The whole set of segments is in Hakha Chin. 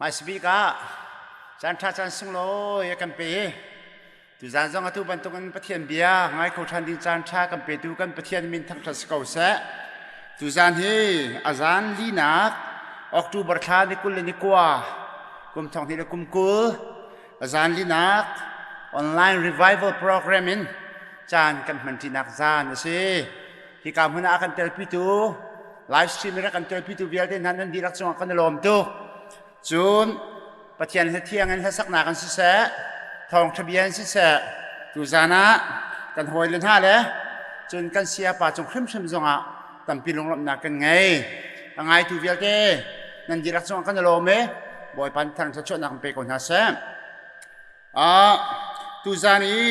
Hmaisabik ah caan ṭha caan sunglawi a kan pe i tuzaan zong atu bantukin Pathian bia ngai kho ṭhan ding caan ṭha kan petu kan Pathian min thangṭhat si ko seh. Tuzaan hi a zaan linak October thla ni 20 le ni kua kum thong hnih le kum 20 a zaan linak online revival program in caan kan hmanṭinak zaan a si. Hika hmun ah a kan telpitu live stream in a kan telpitu vialte hna nan dihlak cungah kan i lawm tuk. Cun Pathian hla thiang in hlasaknak in siseh, thawngṭha bia in siseh, tuzan ah kan hawile hna le cun kan sayapa cung hrimhrim zongah tampi lunglawmhnak kan ngei. A ngaitu vialte nan dihlak cungah kan i lawm i Bawipa nih thangṭhat kan pe ko hna seh. Ah, tuzan i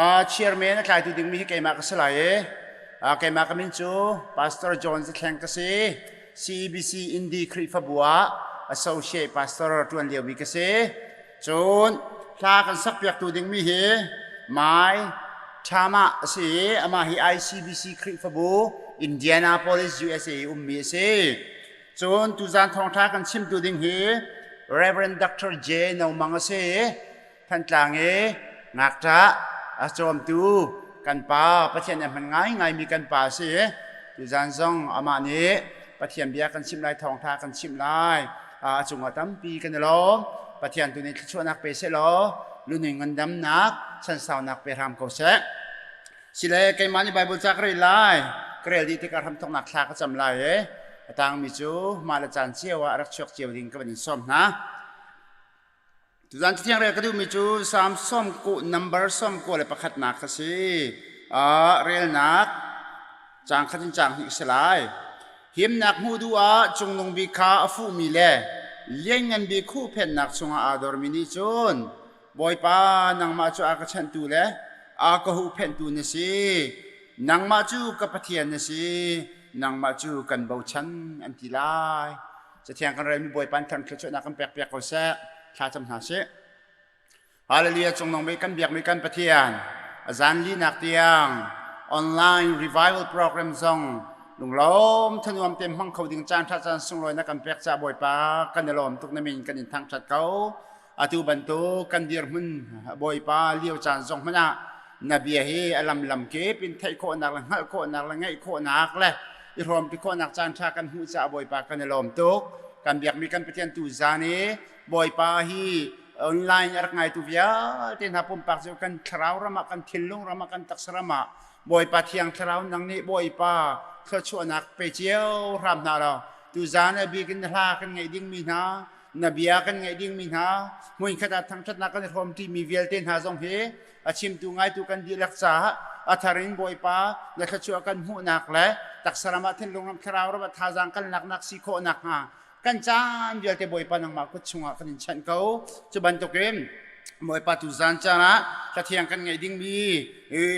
ah, chairman a tlaitu dingmi hi keimah ka si lai i ah, keimah ka min cu Pastor John Zathleng ka si. CEBC Indi Khrihfabu ah associate pastor ṭuan liomi ka si. Cun hla kan sakpiaktu dingmi hi Mai Thama a si i amah hi ICBC Khrihfabu Indianapolis, USA i ummi a si. Cun tuzan thawngṭha kan chimtu ding hi Reverend Dr. J. No Mang a si i Thantlang i ngakṭah a cawmtu kan pa Pathian a hman ngaingaimi kan pa a si i tuzan zong amah nih Pathian bia kan chimh lai thawngṭha kan chimh lai a cungah tampi kan i lawm Pathian tu nih thluachuahnak pe seh law lunui ngandamnak chansaunak pe hram ko seh Sile keimah nih Baibal ca ka rel lai. Ka rel dih tikah hramthawknak thla ka cam lai i a tangmi cu mah le caan cio ah rak chuak cio ding ka van in sawm hna. Tuzan cathiang rel ka duhmi cu Salm sawm ku number 91nak kha si. Uh, relnak caang khat in caang hnih si lai. Himnak hmuh duh ah cungnung bik kha a fuhmi le lianngan bik huhphenhnak chungah aa dormi nih cun Bawipa, nangmah cu a ka chanhtu le a ka huhphenhtu na si. Nangmah cu ka Pathian na si. Nangmah cu kan bochan an ti lai. Cathiang kan relmi Bawipa in thang thluachuahnak kan pek piak ko seh. Thla cam hna sih. Hallelujah cungnung bik kan biakmi kan Pathian a zan linak tiang online revival program zong lunglawm thanuam te hmang kho ding caan ṭha caan sunglawi na kan pek ca Bawipa kan i lawm tuk na min kan in thangṭhat ko. Atu bantuk kan dirhmun Bawipa lio caan zong hmanh ah na bia hi a lamlam kip in theih khawhnak le hngalh khawhnak le ngaih khawhnak le i hrawmpi khawhnak caan ṭha kan hmuh caah Bawipa kan i lawm tuk. Kan biakmi kan Pathian tu zan i Bawipa hi online a rak ngaitu vialte hna pumpak cu kan thlarau ram ah kan thinlung ram ah kan taksa ram ah Bawipa thiang thlarau nang nih Bawipa thluachuahnak pe cio hram hna law tuzan a bik in hla kan ngaih dingmi hna na bia kan ngaih dingmi hna hmunkhat ah thangṭhatnak kan i hrawmṭimi vialte hna zong hi a chimtu ngaitu kan dihlak caah a thar in Bawipa na thluachuah kan hmuhnak le taksa ram ah thinlung ram thlarau ram ah thazaang kan laknak si khawh nakhnga kan caan vialte Bawipa nangmah kut chungah kan in chanh ko cu bantukin Bawipa tu zan caan ah Cathiang kan ngaih dingmi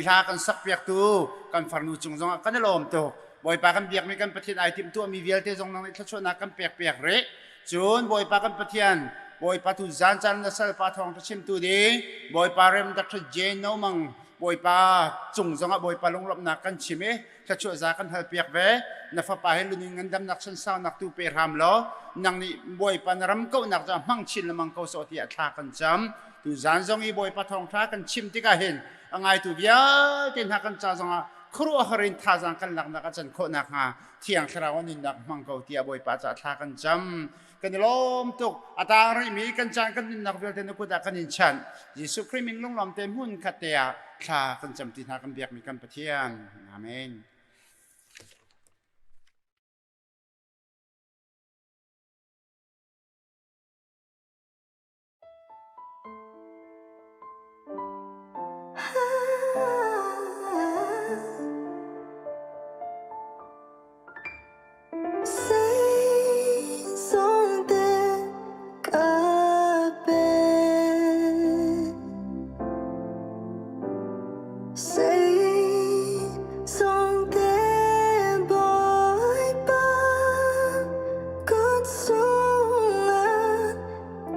hla kan sakpiaktu kan farnu cung zongah kan i lawm tuk Bawipa kan biakmi kan Pathian ai timhtuahmi vialte zong nang nih thluachuahnak kan pekpiak rih Cun Bawipa kan Pathian, Bawipa tu zan caan na salpa thawng chimtu ding, Bawipa rem Dr. Jane No Mang, Bawipa cung zongah Bawipa lunglawmhnak kan chim i thluachuah za kan halpiak ve. Na fapa he lunin ngandamnak chansaunak tu pe hram law, nang nih Bawipa na ram kauhnak caah hmang chin lengmang ko sawh tiah thla kan cam. Tu zan zong i Bawipa thawngṭha kan chim tikah hin a ngaitu vialte hna kan ca zongah khuaruahhar in thazaang kan laknak a can khawh nakhnga Thiang Thlarau an nunnak hmang ko tiah Bawipa caah thla kan cam. Kan i lawm tuk. A taang rihmi kan caan kan nunnak vialte na kut ah kan in chanh. Jesuh Khrih min lunglawm te hmun khat te ah thla kan cam ti hna kan biakmi kan Pathian. Amen.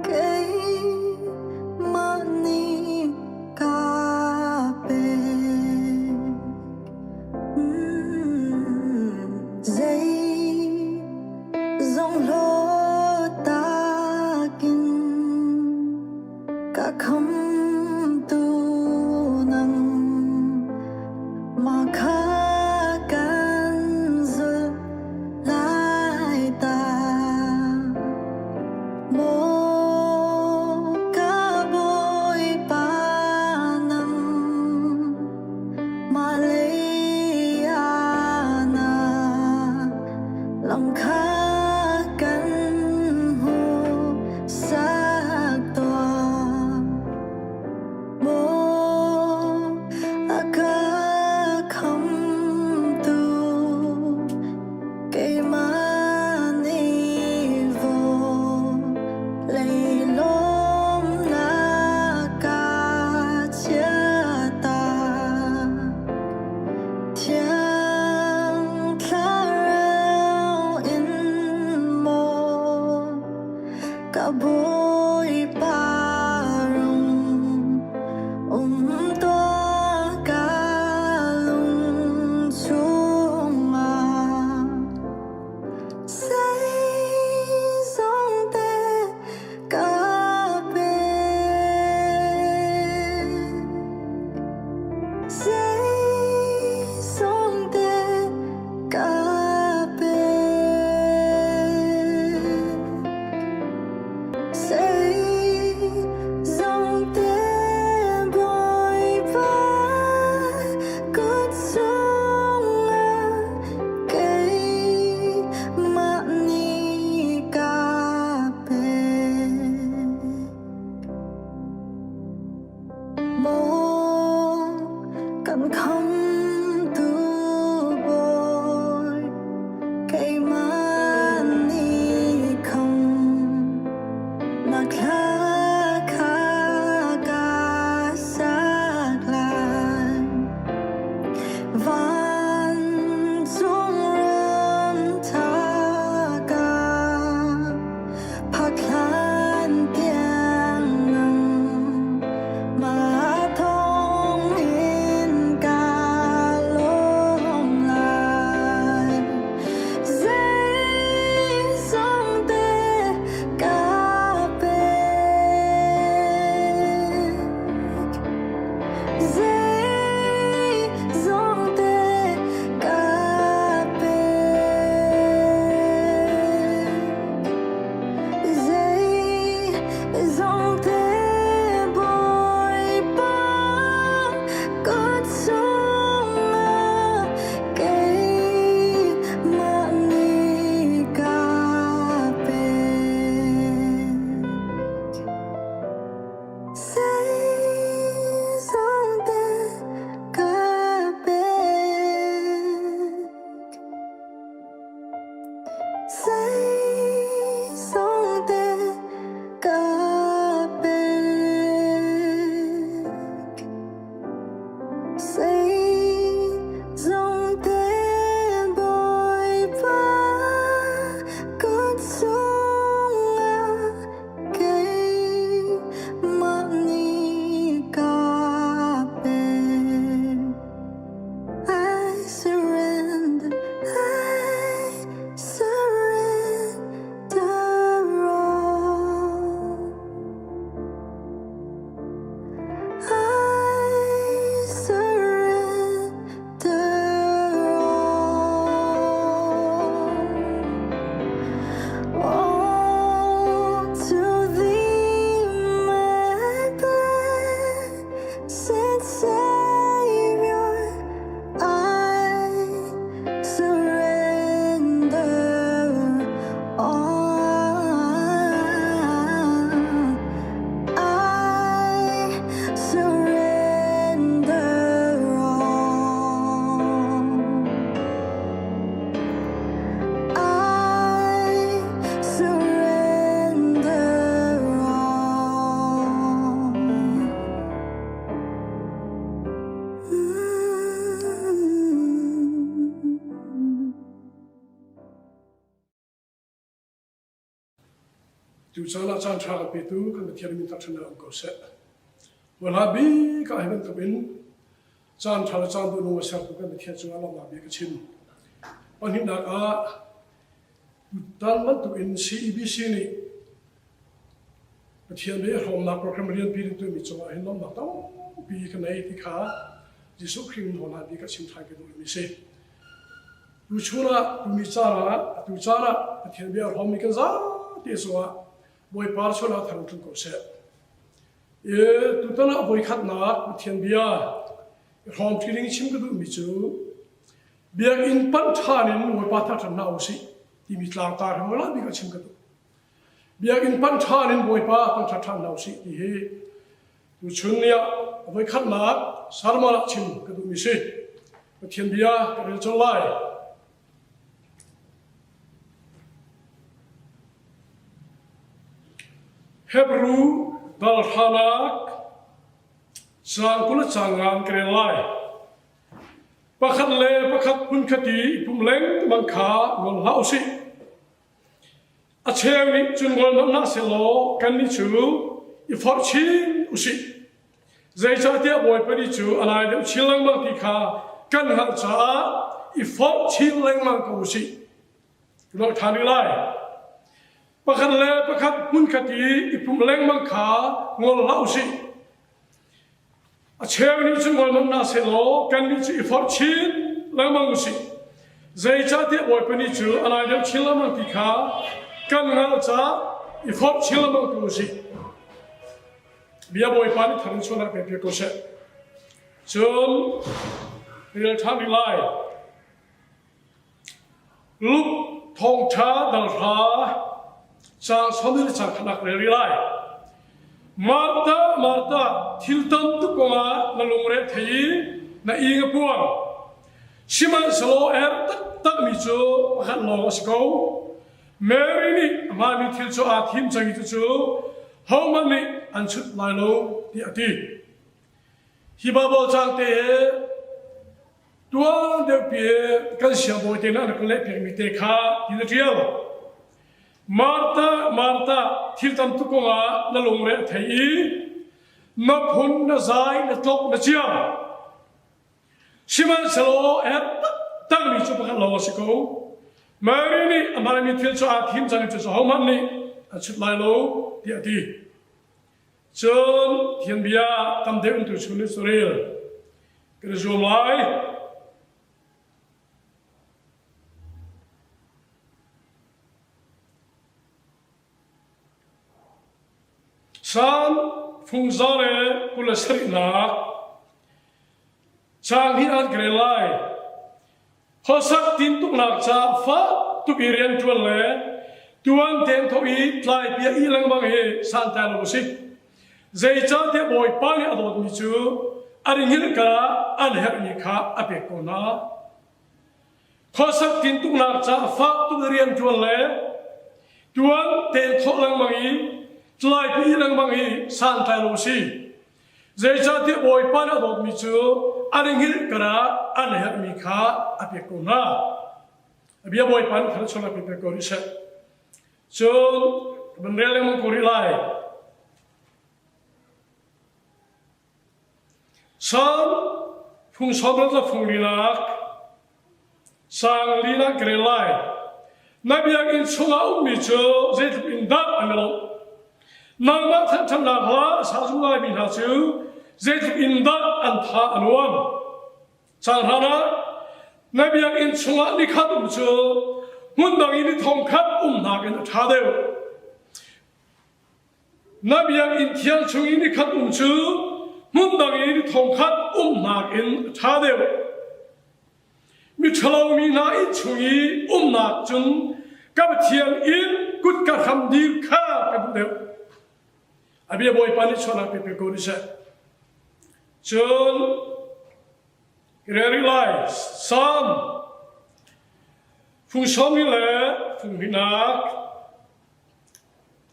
Keimah nih ka pek. Zeizong Zeizongte ka pek. Zeizongte Bawipa kut cungah keimah nih ka pek. I surrender, I surrender all. I surrender all. All to thee, my blessed Savior, I surrender all. I surrender all. I surrender all. Mm. Tu caan ah caan ṭha a petu kan Pathian min thangṭhatnak um ko seh. Hmualha bik ah hi bantuk in caan ṭha le caan duhnung a sertu kan Pathian cungah lawmhnak bia ka chim. Pahnihnak ah tutan bantuk in CEBC nih Pathian bia i hrawmnak program rianpi in tuahmi cungah hin lawmhnak tampi ka nei ti kha Jesuh Khrih min hmualha bik ah chim ṭhan ka duhmi a si. Tuchun ah tuni caan ah atu caan ah Pathian bia hrawmmi kan zapi cungah Bawipa sual ah thar tlung ko seh. E, tutan ah voikhatnak Pathian bia hrawm ṭi ding chim ka duhmi cu biakinn panh ṭhan in Bawipa thangṭhat hna usih timi tlangtar hi mawla bik ah chim ka duh. Biakinn panh ṭhan in Bawipa thangṭhat ṭhan hna usih ti hi tuchun ni ah voikhatnak sermon ah chim ka duhmi si. Pathian bia ka rel colh lai. Hebru dal hranak caang 20 le caang nga an ka rel lai. Pakhat le pakhat hmunkhat i i pumh lengmang kha ngol hlah usih. A cheu nih cun ngol hmanh hlah sehlaw kannih cu i forh chin usih. Zeicahtiah Bawipa ni cu a lai deuh chin lengmang ti kha kan hngalh caah i forh chin lengmang ko usih. Ruah ṭhan rih lai. Pakhat le pakhat hmunkhat i i pumh lengmang kha ngol hlah usih. A cheu nih cun ngol hmanh hna sehlaw kannih cu i forh chin lengmang usih. Zeicahtiah Bawipa ni cu a lai deuh chin lengmang ti kha kan hngalh caah i forh chin lengmang ko usih. Bia Bawipa nih thar in chuahnak pe piak ko seh. Cun rel ṭhan rih lai. Luke thawngṭha dal hra caang sawm le caang khatnak rel rih lai. Martha, Martha, thil tam tuk kongah na lungre thei i na ing a puang. Sihmanhsehlaw er taktakmi cu pakhat lawng a si ko. Mary nih a hmaanmi thil cu aa thim cang i cucu hohmanh nih an chut lai lo tiah a ti. Hi Baibal caang te hi Tuan deuhpi kan siangbawi te nih an rak lehpiakmi te kha ti na ṭial. Martha, Martha, thil tam tuk kongah na lungre a thei i na phun, na zai, na tlok, na ciam. Sihmanhsehlaw a herh taktakmi cu pakhat lawng a si ko. Mary nih a hmaanmi thil cu aa thim cang i cucu ahohmanh nih an chut lai lo, tiah a ti. Cun Thian bia tam deuh in tuchun nih cu rel kan i zuam lai. Salm fungza le 27nak caang hi an ka rel lai. Khuasak tintuknak caah fak tuk i rianṭuan le tuan tein thawh i tlaipi a ih lengmang hi santlai lo a si. Zeicahtiah Bawipa nih a dawtmi cu an i hngilh karah an herhmi kha a pek ko hna. Khuasak tintuknak caah fak tuk rian ṭuan le tuan tein thawh lengmang i tlaipi lengmang hi santlai lo si. Zeicahtiah Bawipa nih a dawtmi cu an i hngilh karah an herhmi kha a pek ko hna. A bia Bawipa nih thluachuah a pe ko rih seh. Cun kan rel lengmang ko rih lai. Salm phung sawmrat le phung linak sang linak ka rel lai. Na biakinn chungah ummi cu zeitluk in dah an i lawmh. Nangmah thanṭhatnak hla a sa zungzalmi hna cu zeitluk in dah an tha a nuam. Caan hlan ah na biakinn chungah nikhat um cu hmun dang i ni thongkhat um nakin a ṭha deuh. Na biakinn thiang chung i nikhat um cu hmun dang i ni thongkhat um nakin a ṭha deuh. Miṭhalo mi hna inn chung i umnak cun ka Pathian inn kutka hram dir kha ka duh deuh. A bia Bawipa nih chuahnak pe pe ko ni seh. Cun rel lai Salm fung sawmi le fung hnihnak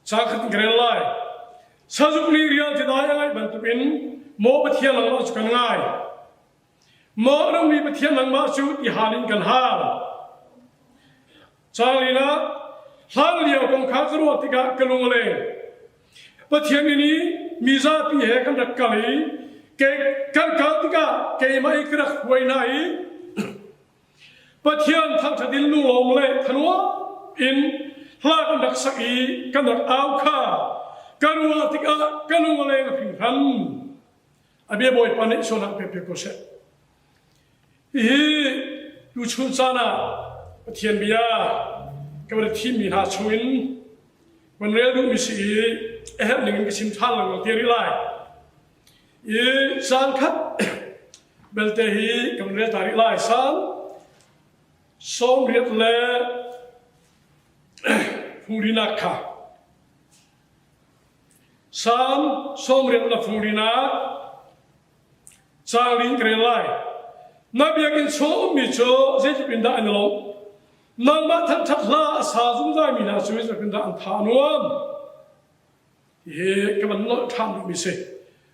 ca khat in ka rel lai. Sazuk nih rial ti dai a ngaih bantukin maw Pathian nangmah cu kan ngai. Maw nungmi Pathian nangmah cu ti hal in kan hal. Caang linak hlan lio kong kha ka ruah tikah ka lung a leng. Pathian inn i mi zapi he kan rak kal i kan kal tikah keimah i ka rak hruai hna i Pathian thangṭhat in lunglawm le thanuam in hla kan rak sak i kan rak au kha ka ruah tikah ka lung a leng hringhran. A bia Bawipa nih sualnak pe piak ko seh. Hihi tuchun caan ah Pathian bia ka van thimmi hna chungin van rel duhmi si i a herh ning in ka chim ṭhan lengmang te rih lai. I caan khat belte hi ka van rel ta rih lai. Salm 98 le phungrinak kha Salm 90 na furinak caang in ka rel lai. Na biakinn chung ummi cu zeitluk in dah an i lawmh? Nangmah thangṭhat hla a sa zungzalmi hna cu zeitluk in dah an tha a nuam? Hihi ka van nolh ṭhan duhmi si.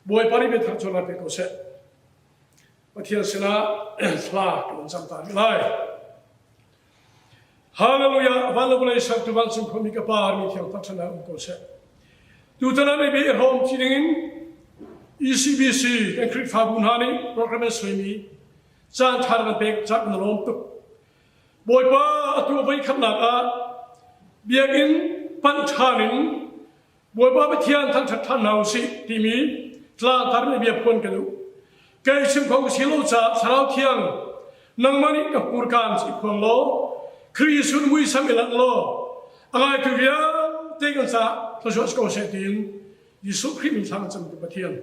Bawipa nih biathar cu la pe ko seh. Pathian sinah thla ka van cam ta rih lai. Hallelujah! Van le vawlei sertu vancung khuami ka Pa mi thiang thangṭhatnak um ko seh. Tutan ah maybe i hrawm ti dingin ECBC kan Khrihfabu hna nih program an suaimi caan ṭha kan pek cak na lawm tuk. Bawipa atu a voi khatnak ah biakinn panh ṭhan in Bawipa Pathian thangṭhat ṭhan hna usih timi tlangtar nih bia phuan ka duh. Kei chim kho si lo caah Thlarau Thiang nangmah nih ka hmurkaan i phuang law Khrih Jesuh muisam i langh law a ngaitu vialte kan caah thluachuah si ko seh tiin Jesuh Khrih min thla kan cam tu Pathian.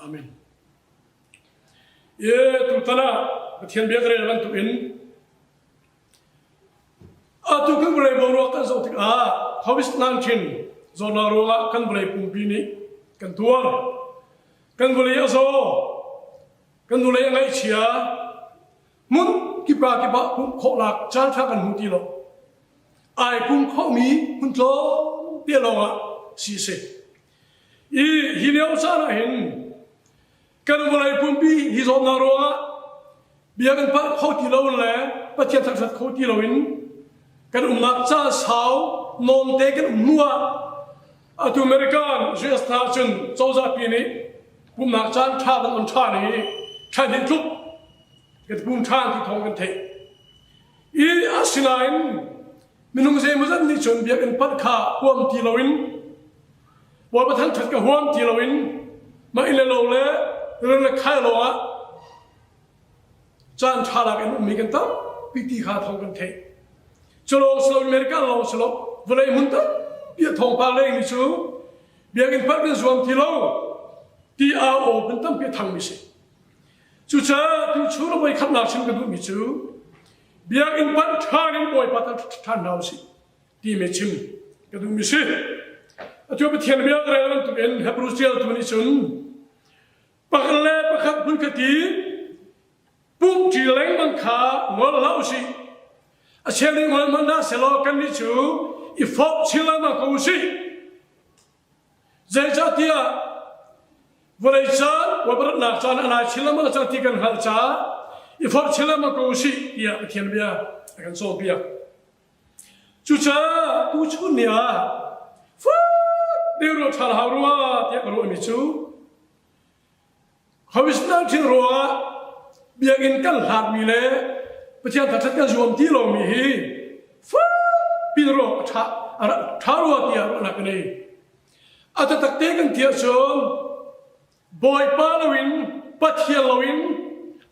Amen. E tutan ah Pathian bia ka rel bantukin Atu kan vawlei boruak kan zoh tikah COVID-19 zawtnak ruangah kan vawlei pumpi nih kan tuar. Kan vawlei a zaw. Kan vawlei a ngaihchia. Hmun kipa kip ah pumh khawhnak caan ṭha kan hmu ti lo. Ai pum khomi hmun tlawmte lawngah si a si. I hi lio caan ah hin Kan vawlei pumpi hi zawtnak ruangah bia kan palh kho ti lo le Pathian thangṭhat kho ti loin kan umnak ca sau nawnte kan um hnu ah atu American US hna cun cozah pi nih pumnak caan ṭha kan on ṭhan i thla hnih tluk kan pum ṭhan ti thawng kan theih. I asinain minung zeimawzat nih cun biakinn panh kha huam ti loin Bawipa thangṭhat ka huam ti loin mah inn le lo le rin le khai lawngah caan ṭha lak in ummi kan tampi ti kha thawng kan theih. Cu lawng si lo America lawng si lo vawlei hmun tampi a thawngpang lengmi cu biakinn panh kan zuam ti lo ti au aw hmun tampi a thangmi si. Cucaah tuchun a voikhatnak chim ka duhmi cu biakinn panh ṭhan in Bawipa thangṭhat ṭhan hna usih. timi chim ka duhmi si. Atu Pathian bia ka rel bantuk in Hebrew ṭialtu nih cun pakhat le pakhat hmunkhat i pumṭi lengmang kha ngol hlah usih. A cheu nih ngol hmanh hlah sehlaw kannih cu i forh chin lengmang ko usih. Zeicahtiah vawlei caan wabaratnak caan a nai chin lengmang cang ti kan hngalh caah i forh chin lengmang ko usih tiah Pathian bia a kan cawnpiak. Cucaah tuchun ni ah fak deuh ruah ṭha hau rua tiah ka ruahmi cu Hawisnak thil ruangah biakinn kan hlatmi le Pathian thangṭhat kan zuam ti lomi hi fakpi ruah a ṭha a ṭha rua tiah ruahnak ka nei. A taktak te kan ti ahcun Bawipa loin Pathian loin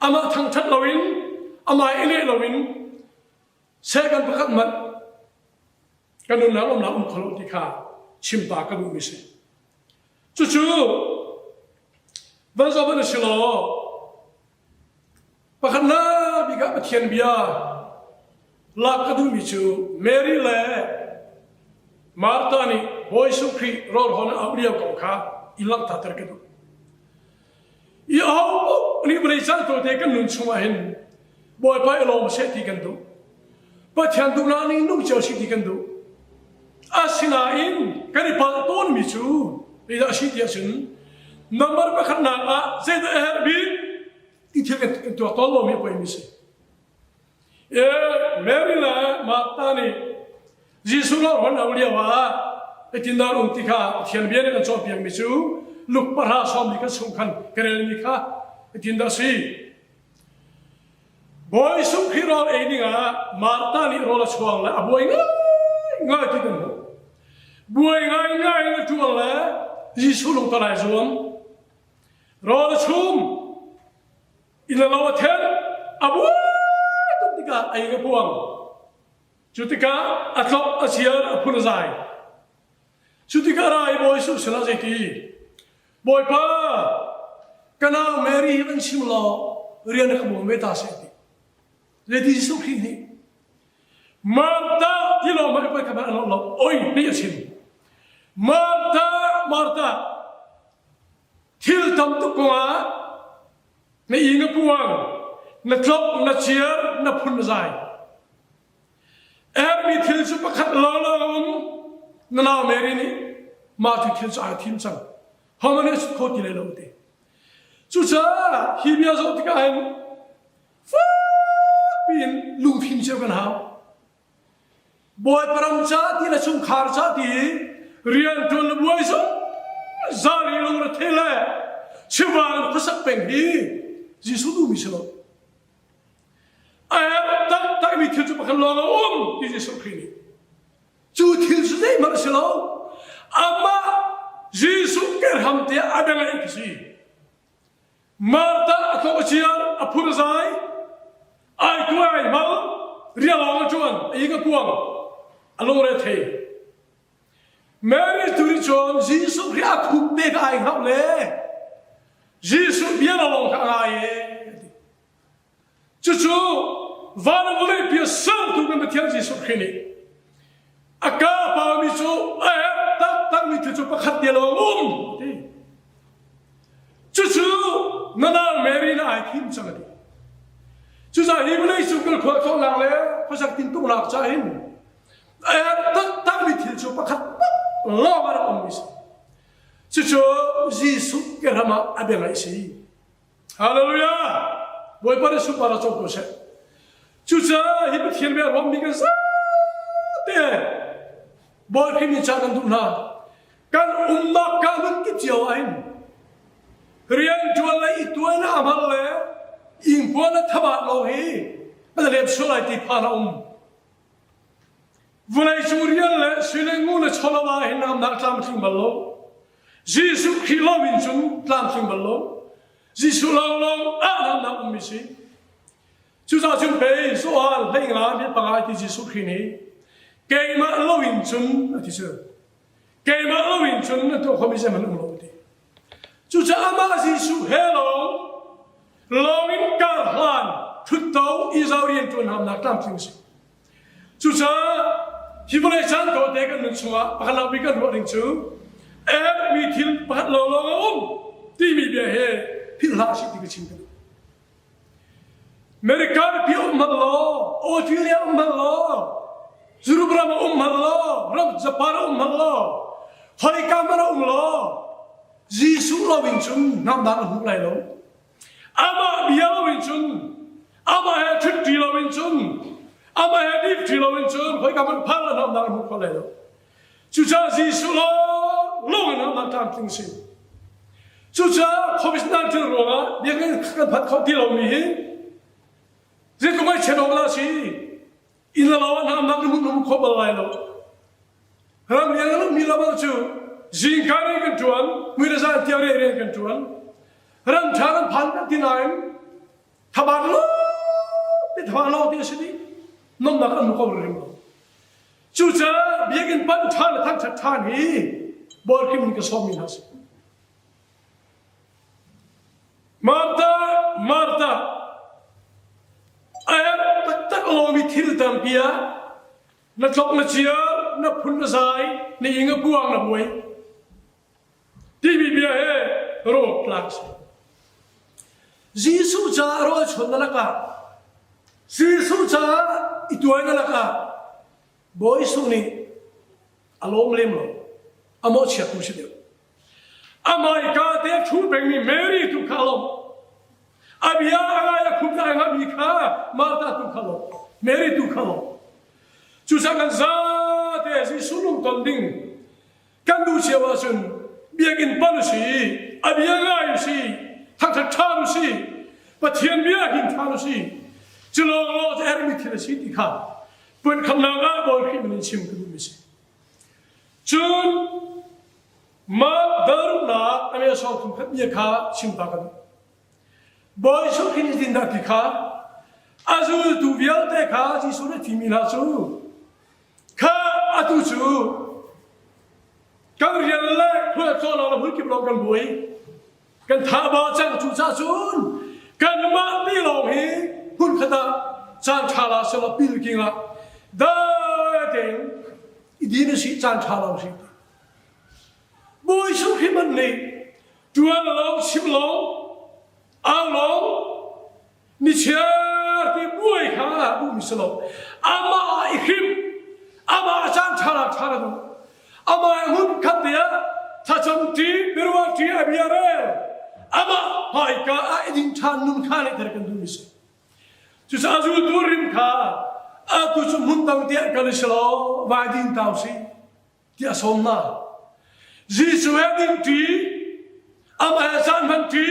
amah thangṭhat loin amah i leh loin Sehkan pakhat hmanh kan nunnak lawmnak um kho lo ti kha chimpa ka duhmi si. Cucu van zoh hmanh si law pakhatnak bik ah Pathian bia lak ka duhmi cu Mary le Martha nih Bawi Jesuh Khrih rawlhawn a auh lio kong kha i langhter ka duh. I aho nih vawlei caan tawite kan nun chungah hin Bawipa i lawm seh ti kan duh. Pathian duhnak ning nung cio si ti kan duh. Asinain kan i palh tawnmi cu zeidah a si ti ahcun number pakhatnak ah zeidah a herh bik ti thil kan tuak tawn lomi a poimi si. E Mary le Martha nih Jesuh lo hon au lio ah zeitindah um ti kha Pathian bia nih kan cawnpiakmi cu Luke pahra sawmmi kan chung khan ka relmi kha zeitindah a si. Bawi Jesuh Khrih rawl ei ding ah Martha nih rawl a chuang le a buai ngaingai ti kan hmuh. Buai ngaingai in a ṭuan le Jesuh lungton ai zuam. Rawl a chum, inn le lo a then, a buai tuk tikah a ing a puang. Cu tikah a tlok, a siar, a phun a zai. Cu tikah ra i Bawi Jesuh sinah zeiti? Bawipa, ka nau Mary hi van chim law rian a ka bawm ve ta seh ti. Zeiti Jesuh Khrih nih Martha ti lawng hmanh voi khat hmanh a lawh lo, oi nih a chim. Martha, Martha, thil tam tuk kongah na ing a puang, na tlok, na ciar, na phun na zai. Herhmi thil cu pakhat lawnglawng a um. Na nau Mary nih mah cu thil cu aa thim cang. Hohmanh nih a chut kho ti lai lo ti. Cucaah hi bia zoh tikah hin fakpi in lungfim cio kan hau. Bawipa ram ca ti le chungkhar ca ti rian ṭuan le buai zungzal i lungre le chivang in khuasak peng hi Jesuh duhmi si lo. A herh taktakmi thil cu pakhat lawng a um ti Jesuh Khrih nih. Cu thil cu zeihmanh a si lo. Amah Jesuh kerham te a bia ngaih khi si. Martha a thawk a ciar, a phur a zai, ai kuai mal, rialawng a ṭuan, a ing a kuang, a lungre thei. Mary tu nih cun Jesuh Khrih a khup te kha ai hngauh le Jesuh bia lawng kha a ngai e. Cucu van le vawlei pi a sertu kan Pathian Jesuh Khrih nih a ka paumi cu a herh taktakmi thil cu pakhat te lawng um ti. Cucu na nau Mary na ai thim cang a ti. Cucaah hi vawlei cung kan khua thawhnak le khuasak tintuknak ca hin a herh taktakmi thil cu pakhat lawng a rak ummi si. Cucu Jesuh ke ram ah a bia ngaih si. Hallelujah! Bawipa nih sunpar a co ko seh. Cucaah hi Pathian bia ruangmi kan zate Bawi Khrih nih ca kan duh hna. Kan umnak ka hmun kip cio ah hin rian ṭuan le i tuan a hmang le ingpuan a thabat lo hi kan lem sual lai ti phan a um. Vawleicung rian le sui le ngun le chawlava hin namnak tlamtling bal lo. Jesuh Khrih lo in cun tlamtling bal lo. Jesuh lawnglawng ah namnak ummi si. Cucaah cun pei Johan hleinga mi panga ti Jesuh Khrih nih keimah lo in cun a ti cu. Keimah lo in cun na tuah khomi zeihmanh um lo ti. Cucaah amah Jesuh he lawng lawng in kar hlan thutto Israel rian ṭuan hamnak tlamtling si. Cucaah hi vawlei caan tawte kan nun chungah pakhat lo bik kan ruah ding cu mi thil pakhat lawnglawng a um timi bia he philh hlah sih ti ka chim ka duh. America pi um hmanh law, Australia um hmanh law, Europe ram ah um hmanh law, ram Japan ah um hmanh law, khoika hmanh ah um law, Jesuh lo in cun hnamdang a hmu lai lo. Amah bia lo in cun, amah he ṭhutṭi lo in cun, amah he dipṭi lo in cun khoika hmanh phan la hnamdang a hmu kho lai lo. Cucaah Jesuh lawng lawng in amah tlamtling si. Cucaah COVID-19 ruangah biakinn kan phanh kho ti lomi hi zeitluk ngaihchiat awk dah si. Inn le lo ah hna nak in um kho bal lai lo. Ram lian an ummi lo bal cu zingka rian kan ṭuan, mui le zan tiang rian rian kan ṭuan. Ram ṭha kan phan kan ti nain thabat lo ti thabat lo ti a si dih. Nomnak an ko rim lo. Cucaah biakinn panh ṭhan le thangṭhat ṭhan hi Bawi in ka sawmmi hna si. Martha, Martha, a herh taktak lomi thil tampi ah na tlok na ciar, na phun na zai, na ing a buang na buai. Timi bia he rawk tlak si. Jesuh caah rawl chuan na lakah Jesuh caah i tuai na lakah Bawi Jesuh nih a lawm lem lo. A mawhchiat tu si deuh. A hmaika te a ṭhu pengmi Mary tu kha a lawmh. A bia a ngai a khup a ngahmi kha Martha tu kha lawmh. Mary tu kha lawmh. Cucaah kan zate Jesuh lungton ding kan duh cio ahcun biakinn pan u si, a bia ngai u si, thangṭhat ṭhan u si, Pathian bia hin ṭhan u si. Cu lawnglawng cu herhmi thil a si ti kha puan khamnak ah Bawi Khrih min in chim ka duhmi si. Cun mah daruknak a me sawm khat bia kha chim ta ka duh. Bawi Jesuh Khrih nih dah ti kha a zultu vialte kha Jesuh nih thimi hna cu kha atu cu kan rian le khual cawnnak le hmunkip lawng kan buai kan tha ba cang cu ca cun kanmah ti lawng hi hmunkhat ah caan ṭha la selaw pil king ah dai tein i din a si caan ṭha lo si Bawi Jesuh Khrih man nih ṭuan lawng chim lawng au lawng Nichiar ti buai kha duhmi si lo. Amah i hrim, amah caan ṭha la ṭha na duh. Amah hmun khat te ah thlacam ṭi, biaruah ṭi, a bia rel. Amah hmaika ah i ding ṭhan nun kha lehter kan duhmi si. Cucaah zultu rim kha atu cu hmun dang tiah kan i si lo, vai din tau si. tiah a sawm hna. Jesuh he ding ṭi, amah he caan hman ṭi,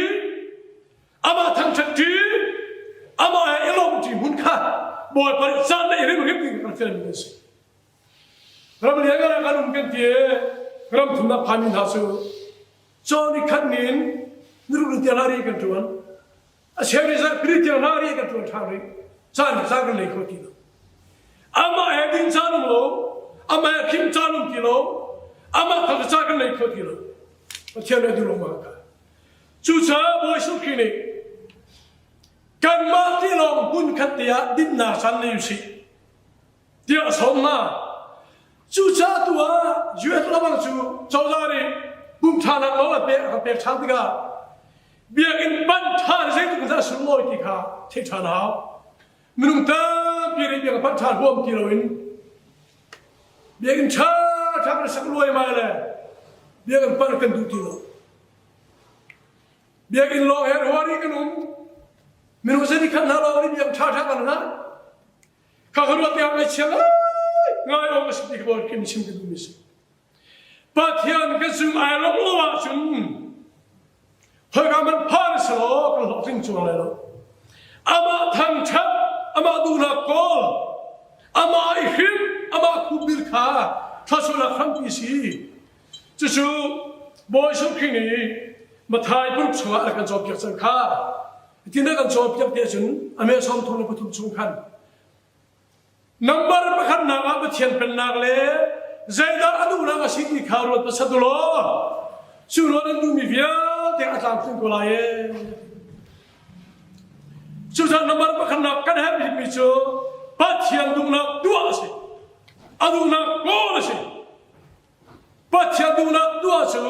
amah thangṭhat ṭi, amah he i lawm ṭi hmun kha Bawipa nih caan le i rim rim ding kan fialmi an si. Ram lian ah kan um kan ti i ram thumnak phanmi hna cu cawn i khat nin niruk tiang ri kan ṭuan. A cheu nih zarhpini tiang hna ri kan ṭuan ṭhan rih. Caan hi caan kan nei kho ti lo. Amah he ding caan um lo, amah he khim caan um ti lo, amah thang caan kan nei kho ti lo. Pathian nih a duh lo ma ka. Cucaah Bawi Jesuh Khrih nih kanmah ti lawng hmun khat te ah dinnak caan nei usih. tiah a sawm hna. Cucaah tu ah US lamang cu cozah nih pum ṭhanak nawl a pek a kan pek ṭhan tikah biakinn panh ṭhan zeitluk in dah a sunglawi ti kha theih ṭhan a hau. Minung tampi nih biakinn panh ṭhan huam ti loin biakinn ṭha ṭha kan sak luaimai le biakinn panh kan duh ti lo. Biakinn lawng he ruah rih kan um. Minung zei nih khan hna lawng nih biakinn ṭha ṭha kan hna. Kha ka ruah tiang ngaihchia ngai ngai awk a si ti ka bawi kim chim ka duhmi si. Pathian kan sung ai lawmh lo ahcun hoika man phan si law kan hlawhtling cuang lai lo. Amah thangṭhat, amah duhnak kawl, amah i hrim, amah khupbil kha thluachuahnak hrampi si. Cucu Bawi Jesuh Khrih nih Matthai paruk chungah a kan cawnpiak cang kha. Hitin a kan cawnpiak ti ahcun a me 33 chung khan nambar pakhatnak ah Pathian pennak le zeidah a duhnak a si ti kha ruat hmasa u law cu ruat an duhmi vialte a tlamtling ko lai ee. Cucaah nambar pakhatnak kan herh bikmi cu Pathian duhnak tuah a si. A duhnak kawl a si. Pathian duhnak tuah cu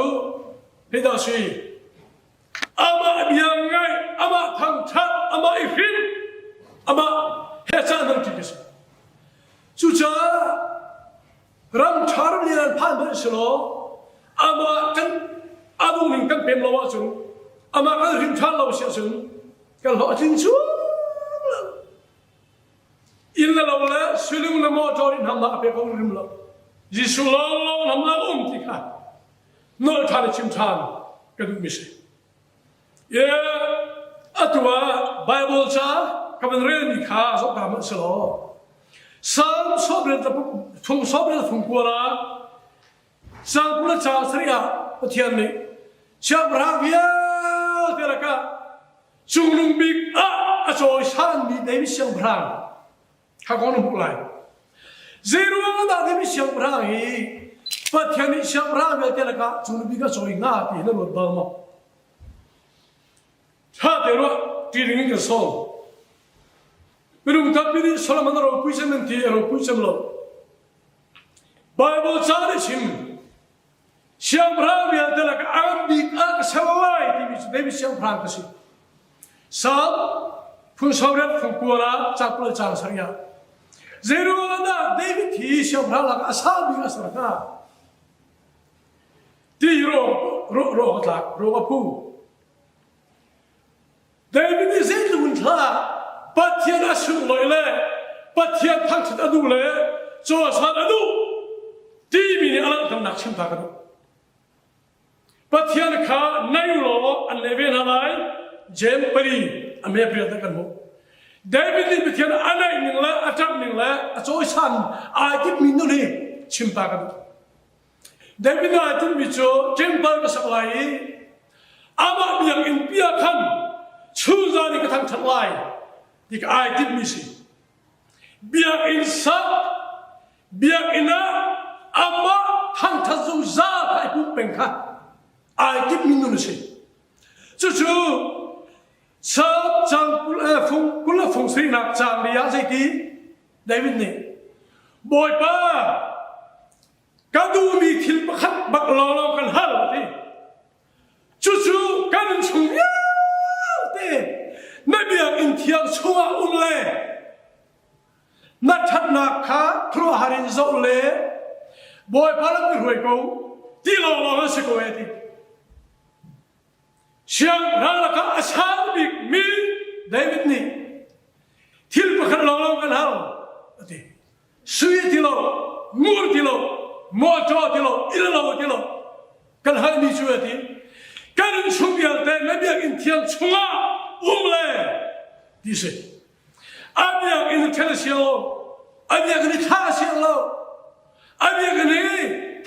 hidah si. Amah bia ngaih, amah thangṭhat, amah i hrim. Amah he caan hmang ṭi ka si. Cucaah ram ṭha ram lian phan hmanh si law amah kan a duhning kan pem lo ahcun amah kan hrim ṭhan lo si ahcun kan hlawh a tling cuang lo. Inn le lo le suilung le motor in hamnak a pe ko rim lo. Jesuh lawnglawng hamnak um ti kha nolh ṭhan i chim ṭhan ka duhmi si. Ye atu ah Bible ca ka van relmi kha zoh ta hmanh si law Salm sawmriat le thum sawmriat thum kual ah Salm 20 le caang sarih ah Pathian nih siangpahrang vialte lakah cungnung bik ah a cawisanmi David siangpahrang kha kong na hmuh lai. Zeiruang dah David siangpahrang hi Pathian nih siangpahrang vialte lakah cungnung bik a cawi hnga ti hi na ruat bal maw? Ṭha te ruah ṭi ding in kan sawm. Minung tampi nih Solomon a ropui cem an ti, a ropui cem lo. Bible ca nih chim Siangpahrang vialte lakah a ngan bik ah ka ser lai timi cu David siangpahrang ka si. Salm phun sawriat phun kual ah cakpal caang sarih ah zeiruang dah David hi siangpahrang lakah a sang bik a ser hnga? Ti ro ro ro a tlak ro a phu. David nih zeitluk in thla Pathian a sunglawih le Pathian thangṭhat a duh le cawisan a duh timi nih a langhternak chim ta ka duh. Pathian kha nai law an leh ve hna lai. Jeim pali a me pariat ah kan hmuh. David nih Pathian a naih ning le a ṭamh ning le a cawisan ai timhmi nun hi chim ta ka duh. David nih ai timhmi cu ṭempal ka sak lai i amah biakinn pi ah khan chunzan i ka thangṭhat lai ti ka ai timhmi si. Biakinn sak, biakinn ah amah thangṭhat zungzal kha i pumh peng kha ai timhmi nun a si. Cucu Salm cang 20 le fung 20 le fung sarihnak caang li ah zeiti David nih Bawipa Ka duhmi thil pakhat bak lawnglawng kan hal a ti. Cucu kan innchung vialte na biakinn thiang chungah um le na ṭhatnak kha khuaruahhar in zoh le Bawipa lam i hruai ko ti lawnglawng an si ko e ti. Siangpahrang lakah a sang bikmi David nih thil pakhat lawnglawng kan hal a ti. Sui ti lo, ngur ti lo, mawṭaw ti lo, inn lo ti lo, kan halmi cu a ti. Kan innchung vialte na biakinn thiang chungah um le ti si. A biakinn i ṭhen a si lo, a biakinn i thlah a si lo, a biakinn i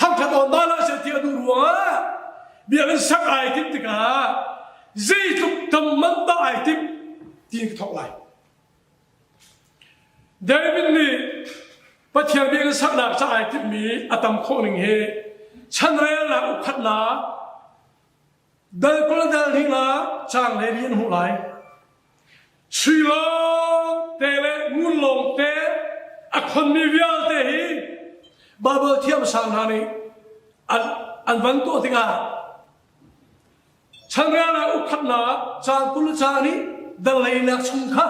thangṭhat awn dal ah seh ti a duh ruangah biakinn sak ai timh tikah zeitluk tam man dah ai timh ti ka thawk lai. David nih Pathian biakinn saknak ca ai timhmi a tam khawh ning hi chanrelnak ukhatnak dal kul dal hing ah caang le li an hmuh lai. Sui lawng te le ngun lawng te a khonmi vialte hi Baibal thiamsang hna nih an, an van tuah tikah Changrel ukhatnak caan 20 caan i daleinak chung kha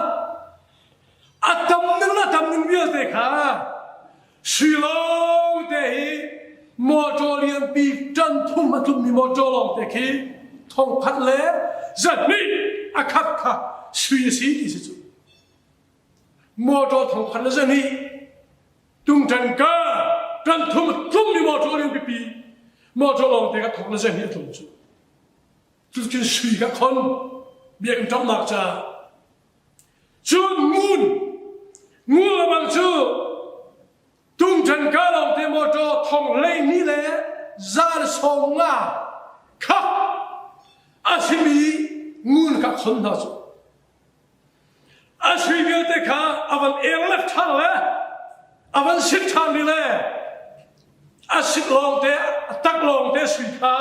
a tam ning le tam ning vialte kha sui lawng te hi motor lianpi ṭan thum a tlummi motor lawng te khi thong khat le zahnih a khat kha sui a si ti si cu motor thong khat le zahnih tungṭan ka ṭan thum a tlummi motor lianpipi motor lawng te kha thong le zahnih a tlum cu Cucun sui kha khon biakinn ṭamhnak caah cun ngun ngun lebang cu tungṭhan ka lawngte mawṭaw thong hleihnih le za le sawm nga kha a simi ngun kha khon hna cu a sui vialte kha a van eng le ṭhan le a van sit ṭhan rih le a sit lawngte a tak lawngte sui kha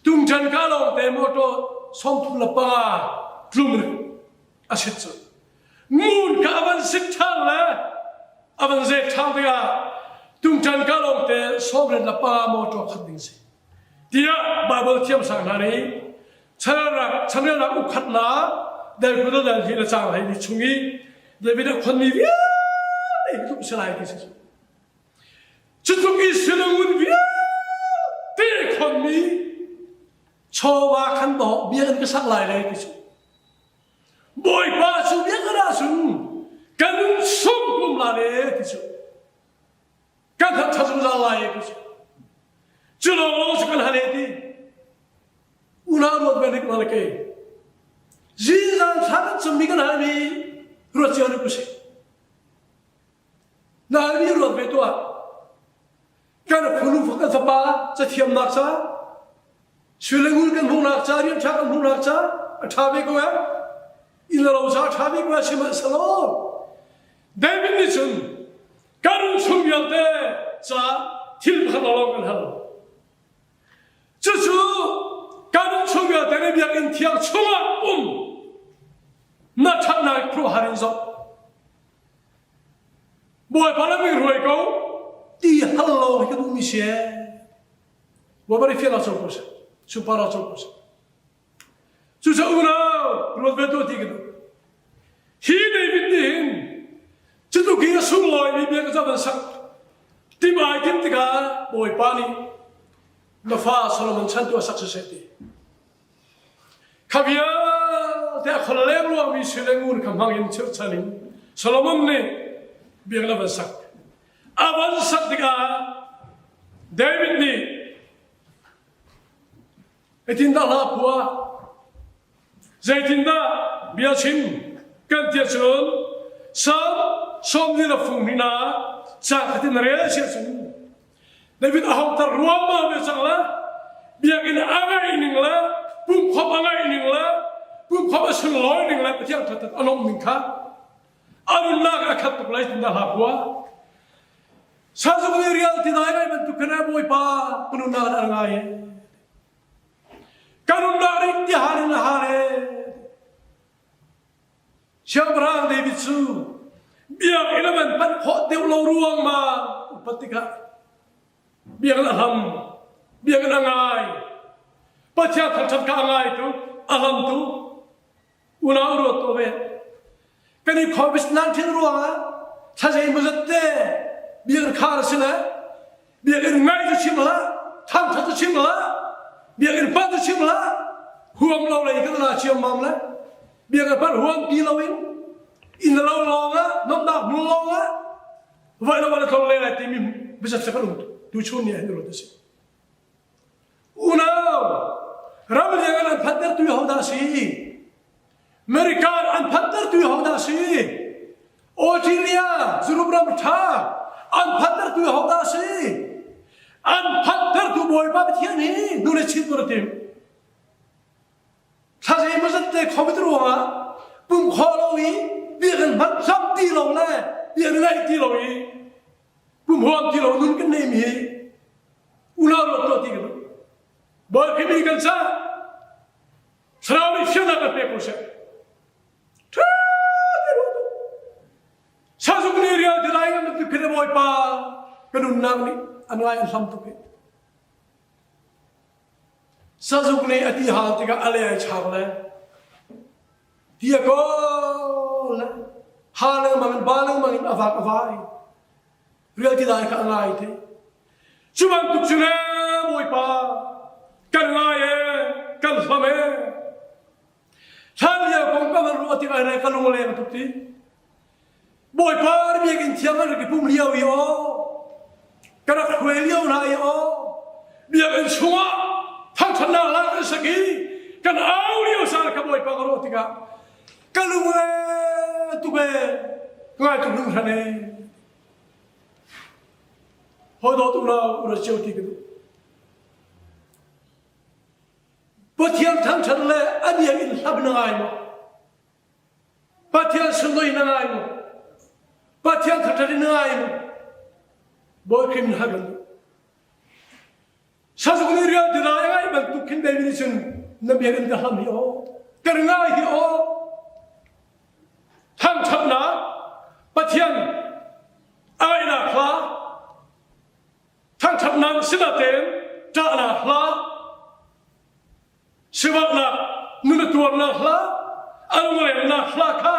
Tungṭan ka lawngte mawṭaw 35 tlum in a sit cu. Ngun kha a van sit ṭhan le a van zek ṭhan tikah tungṭan ka lawngte 95 mawṭaw khat ding si. Tiah Baibal thiamsang hna nih chanrelnak, chanrelnak ukhatnak. Dal kul dal hi le cang hlei ni chung i David a khonmi vialte hi tluk si lai ti si. Cu tluk i sinungun vialte khonmi chawva khan dawh bia an ka sak lai le ti cu. Bawipa cu bia ka ahcun kan nun sung kum la le ti cu. Kan that tha zungzal lai ti cu. Cu lawng lawng cu kan hal ti. Unau ruat ve nik na ke. Zingzan thla kan cummi kan halmi ruat cio nik usih. Na halmi ruat ve tuah. Kan phunu kan fapa cathiamnak ca Sui kan hmuhnak ca rian ṭha kan hmuhnak ca a ṭha ve ko eh. Inn le lo ca a ṭha ve ko eh sihmanhsehlaw David nih cun kan chung vialte ca thil pakhat lawng kan hal. Cucu kan chung vialte nih biakinn thiang chungah um na ṭhatnak khuaruahhar in zoh. Bawipa le mi ruai ko ti hal lo hi ka duhmi si ee. Bawipa nih fial ah co ko seh. Sunpar ah co ko seh. Cucaah unau ruat ve tuah ti ka duh. Hi David nih hin cutluk hi a sunglawimi bia ka van sak tim ai tim tikah Bawipa nih na fa Solomon chan tu a sak siseh ti. Kha vialte a khol lengluangmi sui le ngun kha hmang in chirhchan in Solomon nih biakinn a van sak. A van sak tikah David nih Zeitindah hla phuah? Zeitindah bia chim kan ti ahcun Salm sawmli le fung hnih ca khatin rel si ahcun David a hongter ruangmang ve cang le biakinn a ngaih ning le pumkhawm a ngaih ning le pumkhawm a sunglawi ning le Pathian thatat a lawmh ning kha a nunnak a khat tuk lai tindah hla phuah. Sazuk nih rial ti dai ngai bantuk khan Bawipa ka nunnak an ngai e. Ka nunnak nih ti hal in a hal e. Siangpahrang David cu biakinn a van panh khawh deuh lo ruang ma upat tikah biakinn a hlam, biakinn a ngai, Pathian thangṭhat kha a ngai tu, a hlam tu, unau ruat tuah ve. Kan i khuabis nan thin ruangah thla zeimawzat te biakinn khar a si le biakinn ngai cu chim hlah, thangṭhat cu chim hlah, biakinn panh cu chim hlah, huam lo lei kan la ciammam le biakinn panh huam ti loin inn lo lawngah nomnak hmun lawngah voi lo van tlong le lai timi biazat kan um tu chun ni hin ruat a si. Unau, ram liang an phanter tu hodah si? America an phanter tu hodah si? Australia, Europe ram tha an phanter tu hodah si? An phanter tu Bawipa Pathian hi nu le chin tur tim. Thla zeimawzat te COVID ruangah pum kho lo i biakinn hmanh hlam ti lo le biakinn ngaih ti lo i pum huam ti lo nun kan nei mi hi unau ruat tuah ti kan duh. Bawi mi kan ca thlarau nih fiannak kan pek ko seh. Ṭha te ruat u. Sazuk nih rial ti lai kan tu phit Bawipa ka nunnak nih an ngai an hlam tuk hi. Sazuk nih a ti hal tikah a le ai chak le ti a kawl le ha lengmang in ba lengmang in a vak a vai. Rial ti lai kha a ngai te. Cu bantuk cu le Bawipa kan ngai e kan hlam e. Hlan lio kong ka van ruah tikah le ka lung a leng tuk ti. Bawipa biakinn thiang an rak i pum lio i aw ka rak hruai lio hna i aw biakinn chungah thangṭhatnak la kan sak i kan au lio caan ka Bawipa ka ruah tikah ka lung le tuk e ka ngai tuk hringhran e hawi dawt unau ra cio ti ka duh Pathian thangṭhat le a biakinn hlap na ngai maw Pathian sunlawi na ngai maw? Pathian thangṭhat in na ngai maw? Bawi Khrih min hal kan duh. Sazuk nih rial ti lai a ngaih bantuk khin David nih cun na biakinn ka hlam hi aw, ka ngai hi aw. Thangṭhatnak Pathian a ngaihnak hla, thangṭhatnak sinatein ṭahnak hla, Sivaknak nun a tuarnak hla. A lunglennak hla kha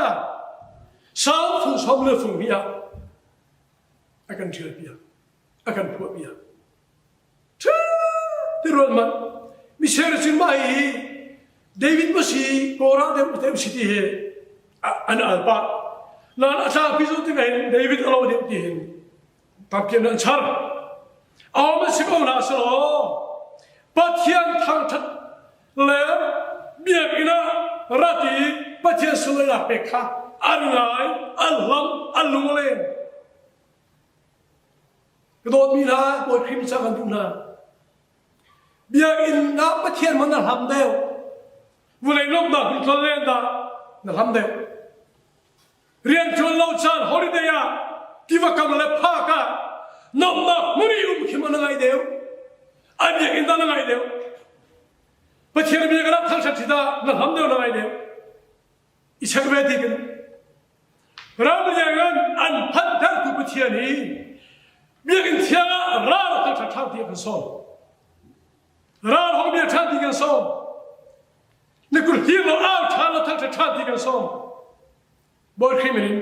Salm fung som le fung hnih ah a kan ṭial piak, a kan phuah piak. Ṭha ti ruat hmanh. Michel cun mah hi David ma si Korah deuh deuh si ti hi an al pah. Nain a tlangpi zoh tikah hin David a lo deuh ti hin tampi an char. Awm a si ko hna selaw Pathian thangṭhat le biakinn ah rat i Pathian sunlawinak pek kha an ngai, an hlam, an lung a leng. Ka dawtmi hna, Bawi Khrih mi kan duh hna. Biakinn ah Pathian man na hlam deuh. Vulei lawmhnak hmun tlonlen dah na hlam deuh. Rianṭuan lo caan holiday ah tiva kam le phak ah nomhnak hmun i um khi maw na ngaih deuh? A biakinn dah na ngaih deuh? Pathian biakinn ah thangṭhat hi dah na hlam deuh na ngaih deuh? I check ve ti kan ram liangan an phanhtertu Pathian hi biakinn thiang ah ral a thangṭhat ṭhan ti a kan sawm. Ral hong bia ṭhan ti kan sawm. Na kut hlir law au ṭhan law thangṭhat ṭhan ti kan sawm. Bawi Khrih min in.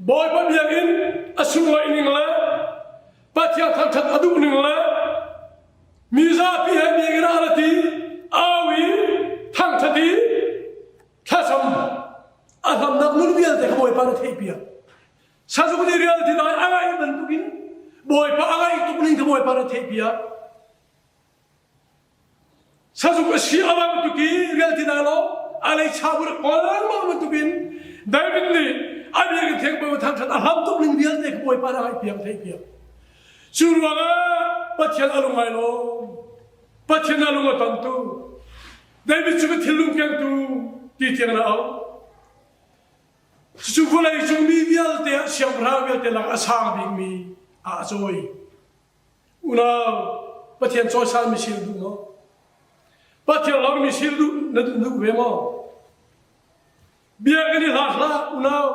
Bawipa biakinn a sunglawi ning le Pathian thangṭhat a duh ning le mi zapi he biakinn ah ra ti au i thangṭhat i thlacam a hlamnak nun vialte kha Bawipa na theihpiak. Sazuk nih rial ti dai a ngaih bantukin Bawipa a ngaih tuk ning kha Bawipa na theihpiak. Sazuk a si a bantuk i rial ti dah lo a lei cha bu rak kawl lengmang bantukin David nih a biakinn thiang Bawipa thangṭhat a hlam tuk ning vialte kha Bawipa nih a ngaihpiak theih piak. Cu ruangah Pathian a lung ai lawm. Pathian a lung a tontu. David cu ka thinlung kengtu ti tiang na auh. Cucu vawlei cung mi vialte ah siangpahrang vialte lak a sang bikmi ah a cawi. Unau, Pathian cawisanmi si na duh maw? Pathian lawngmi si na duh na duh ve maw? Biakinn i hlah hlah unau.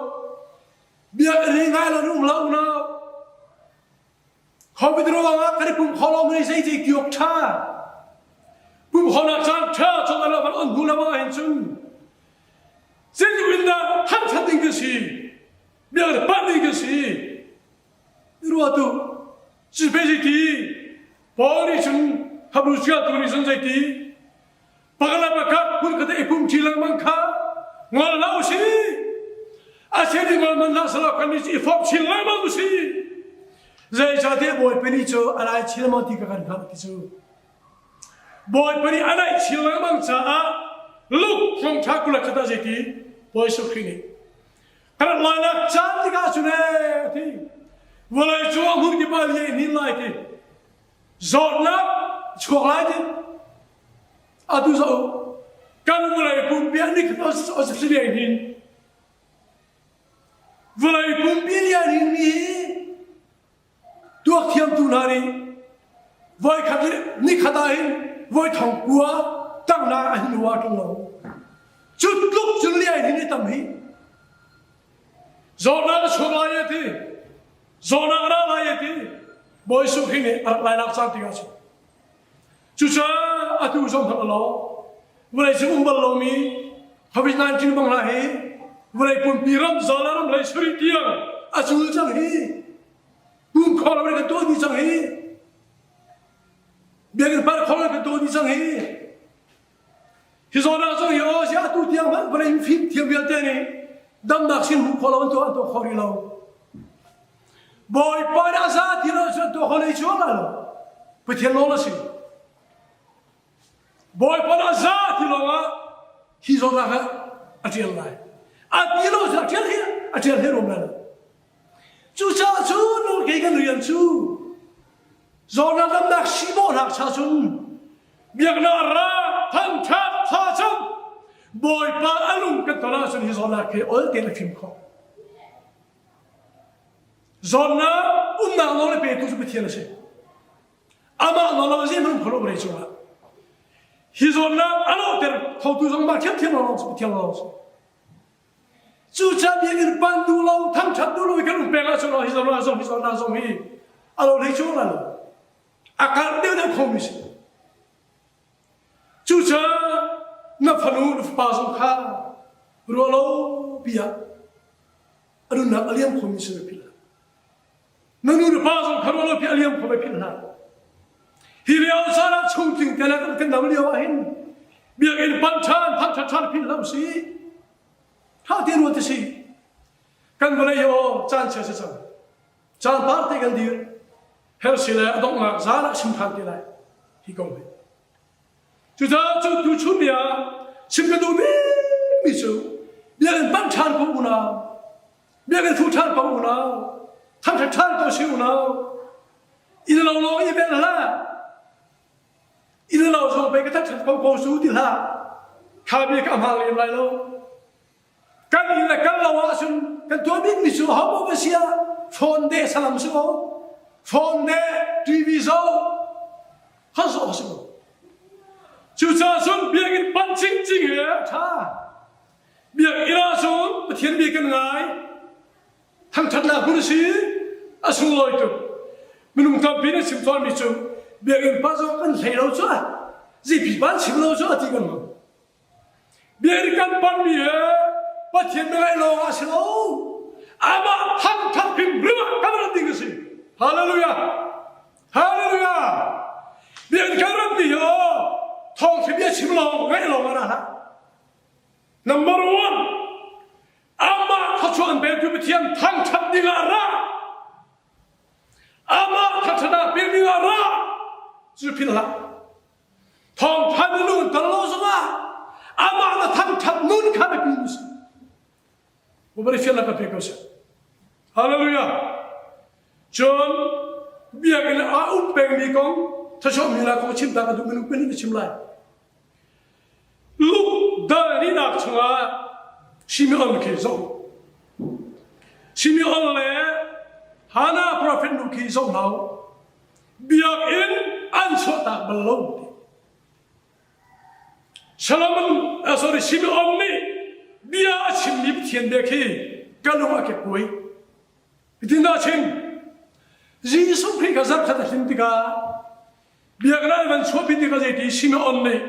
Biakinn hi ngai lo na um hlah unau. Covid ruangah kan i pum kho lo mi zei zei ti awk ṭha. Pum khonak caan ṭha cun an van on hnu lo ah hin cun zeitluk in dah thangṭhat ding kan si. Biakinn panh ding kan si. Ruatu cu pei zeiti Paul nih cun Hebrew ṭialtu nih cun zeiti pakhat le pakhat hmunkhat i pum ṭi lengmang kha ngol hlah usih a se ti ngol man hlah selaw kan nih cu i fawp chin lengmang usih zeicahtiah Bawipa nih cu a lai chin lengmang ti ka kan hngalh ti cu Bawipa nih a naih chin lengmang caah Luke thawngṭha 21 ah zeiti Bawi Jesuh Khrih nih Kan lainak caan tikah cun ee ti vawlei cu a hmun kip ah liai hnin lai ti zawtnak chuak lai ti atu zoh kan vawlei pumpi ah nikhat a liai hnin vawlei pumpi liai hnin mi hi Tuak thiamtu hna nih voikhat nikhat ah hin voi thong kua tangnak a hin hua ṭung lo. Cu tluk cun liai hin i tam hi. Zawtnak a chuak lai a ti. Zawtnak a ra lai a ti. Bawi Jesuh Khrih nih a rak lai lak cang tikah cun. Cucaah atu zong hmanh a law. Vawlei cung um bal lomi COVID-19 bang hna hi vawlei pumpi ram zala ram hlei sarih tiang a cul cang hi. Pum kho lo in kan tuah dih cang hi. Biakinn hmanh kho lo in kan tuah dih cang hi. Hi zawn ah cun hi aw si atu tiang hmanh vawlei fim thiam vialte nih damnak sin hmuh khawh lo an tuah an tuah kho rih lo. Bawipa nih a za ti lo cun tuah kho lei chuang lai lo. Pathian nawl a si. Bawipa nih a za ti lawngah hi zawtnak ah a ṭial lai. A ti lo cun a ṭial hi a ṭial hi rum lai lo. Cucaah cun kei kan rian cu zawtnak damnak sibawhnak cha cun biaknak ra thangṭhat thlacam Bawipa a lung kan ton ahcun hi zawtnak hi ol tein a fim khawh. Zawtnak umnak nawl a petu cu Pathian a si. Amah nawl lo zeihmanh um kho lo vawlei cungah. Hi zawtnak a lawhter khotu zong mah ṭhiamṭhiam lawng si Pathian lawng si. Cucaah biakinn pan duh lo, thangṭhat duh lo i kan um peng ahcun hi zawtnak zong hi zawtnak zong hi a lo hlei cuang lai lo. A karh deuhdeuh khomi si. Cucaah na fanu na fapa zong kha ruah lo pi ah a nunnak a liam khomi si na philh hlah. Na nu na pa zong kha ruah lo pi a liam kho vai philh hlah. Hi lio caan ah chungtling te le kan kan dam lio ah hin biakinn panh ṭhan thangṭhat ṭhan philh hlah usih. Ṭha te ruat si. Kan vawlei hi aw caan chia si cang. Caan par te kan dir. Her si le a donghnak zaan ah chim ṭhan te lai. Hi kong hi. Cucaah cu tuchun ni ah chim ka duh bikmi cu biakinn panh ṭhan ko unau, biakinn fu ṭhan ko unau, thangṭhat ṭhan ko si unau, inn lo lawng i vel hlah, inn lo zong pei ka thangṭhat ko ko su ti hlah, kha bia ka hmang lem lai lo. Kan inn le kan lo ahcun kan tuah bikmi cu ho paoh si ah phone de salam si ko, phone de TV zoh, kha zawh si ko. Cucaah cun biakinn panh cingcing he a ṭha. Biakinn ah cun Pathian bia kan ngai. Thangṭhatnak hmun a si. A sunglawi tuk. Minung tampi nih chim tawnmi cu biakinn pa zong kan hlei lo cu a zipi pa an chim lo cu a ti kan hmang. Biakinn kan panmi he Pathian na ngaih lawng ah si lo. Amah thangṭhat hrimhrim ah kan rat ding a si. Hallelujah! Hallelujah! Biakinn kan ratmi hi aw thawngṭha bia chim lawng ngaih lawng ah ra hlah. Number one, amah thluachuah an petu Pathian thangṭhat ding ah ra. Amah thangṭhatnak pek ding ah ra. Cu philh hlah. Thawngṭha na nun tel lo zongah amah na thangṭhat nun kha biapi nu si. Bari fiannak ka pe ko seh. Hallelujah. Cun biakinn ah um pengmi kong thluachuahmi la kong chim ta ka duh minung pahnih ka chim lai. Luke dal linak chungah Simeon khi zoh. Simeon le Hannah prophet nu khi zoh hna u. Biakinn an chuahtak bal lo ti. Solomon, uh, sorry, Simeon nih bia a chimmi Pathian bia khi ka lung a kekkuai. Hitin dah a chim. Jesuh Khrih kha zarkhat a hlim tikah biakinn an van chuahpi tikah zeiti Simeon nih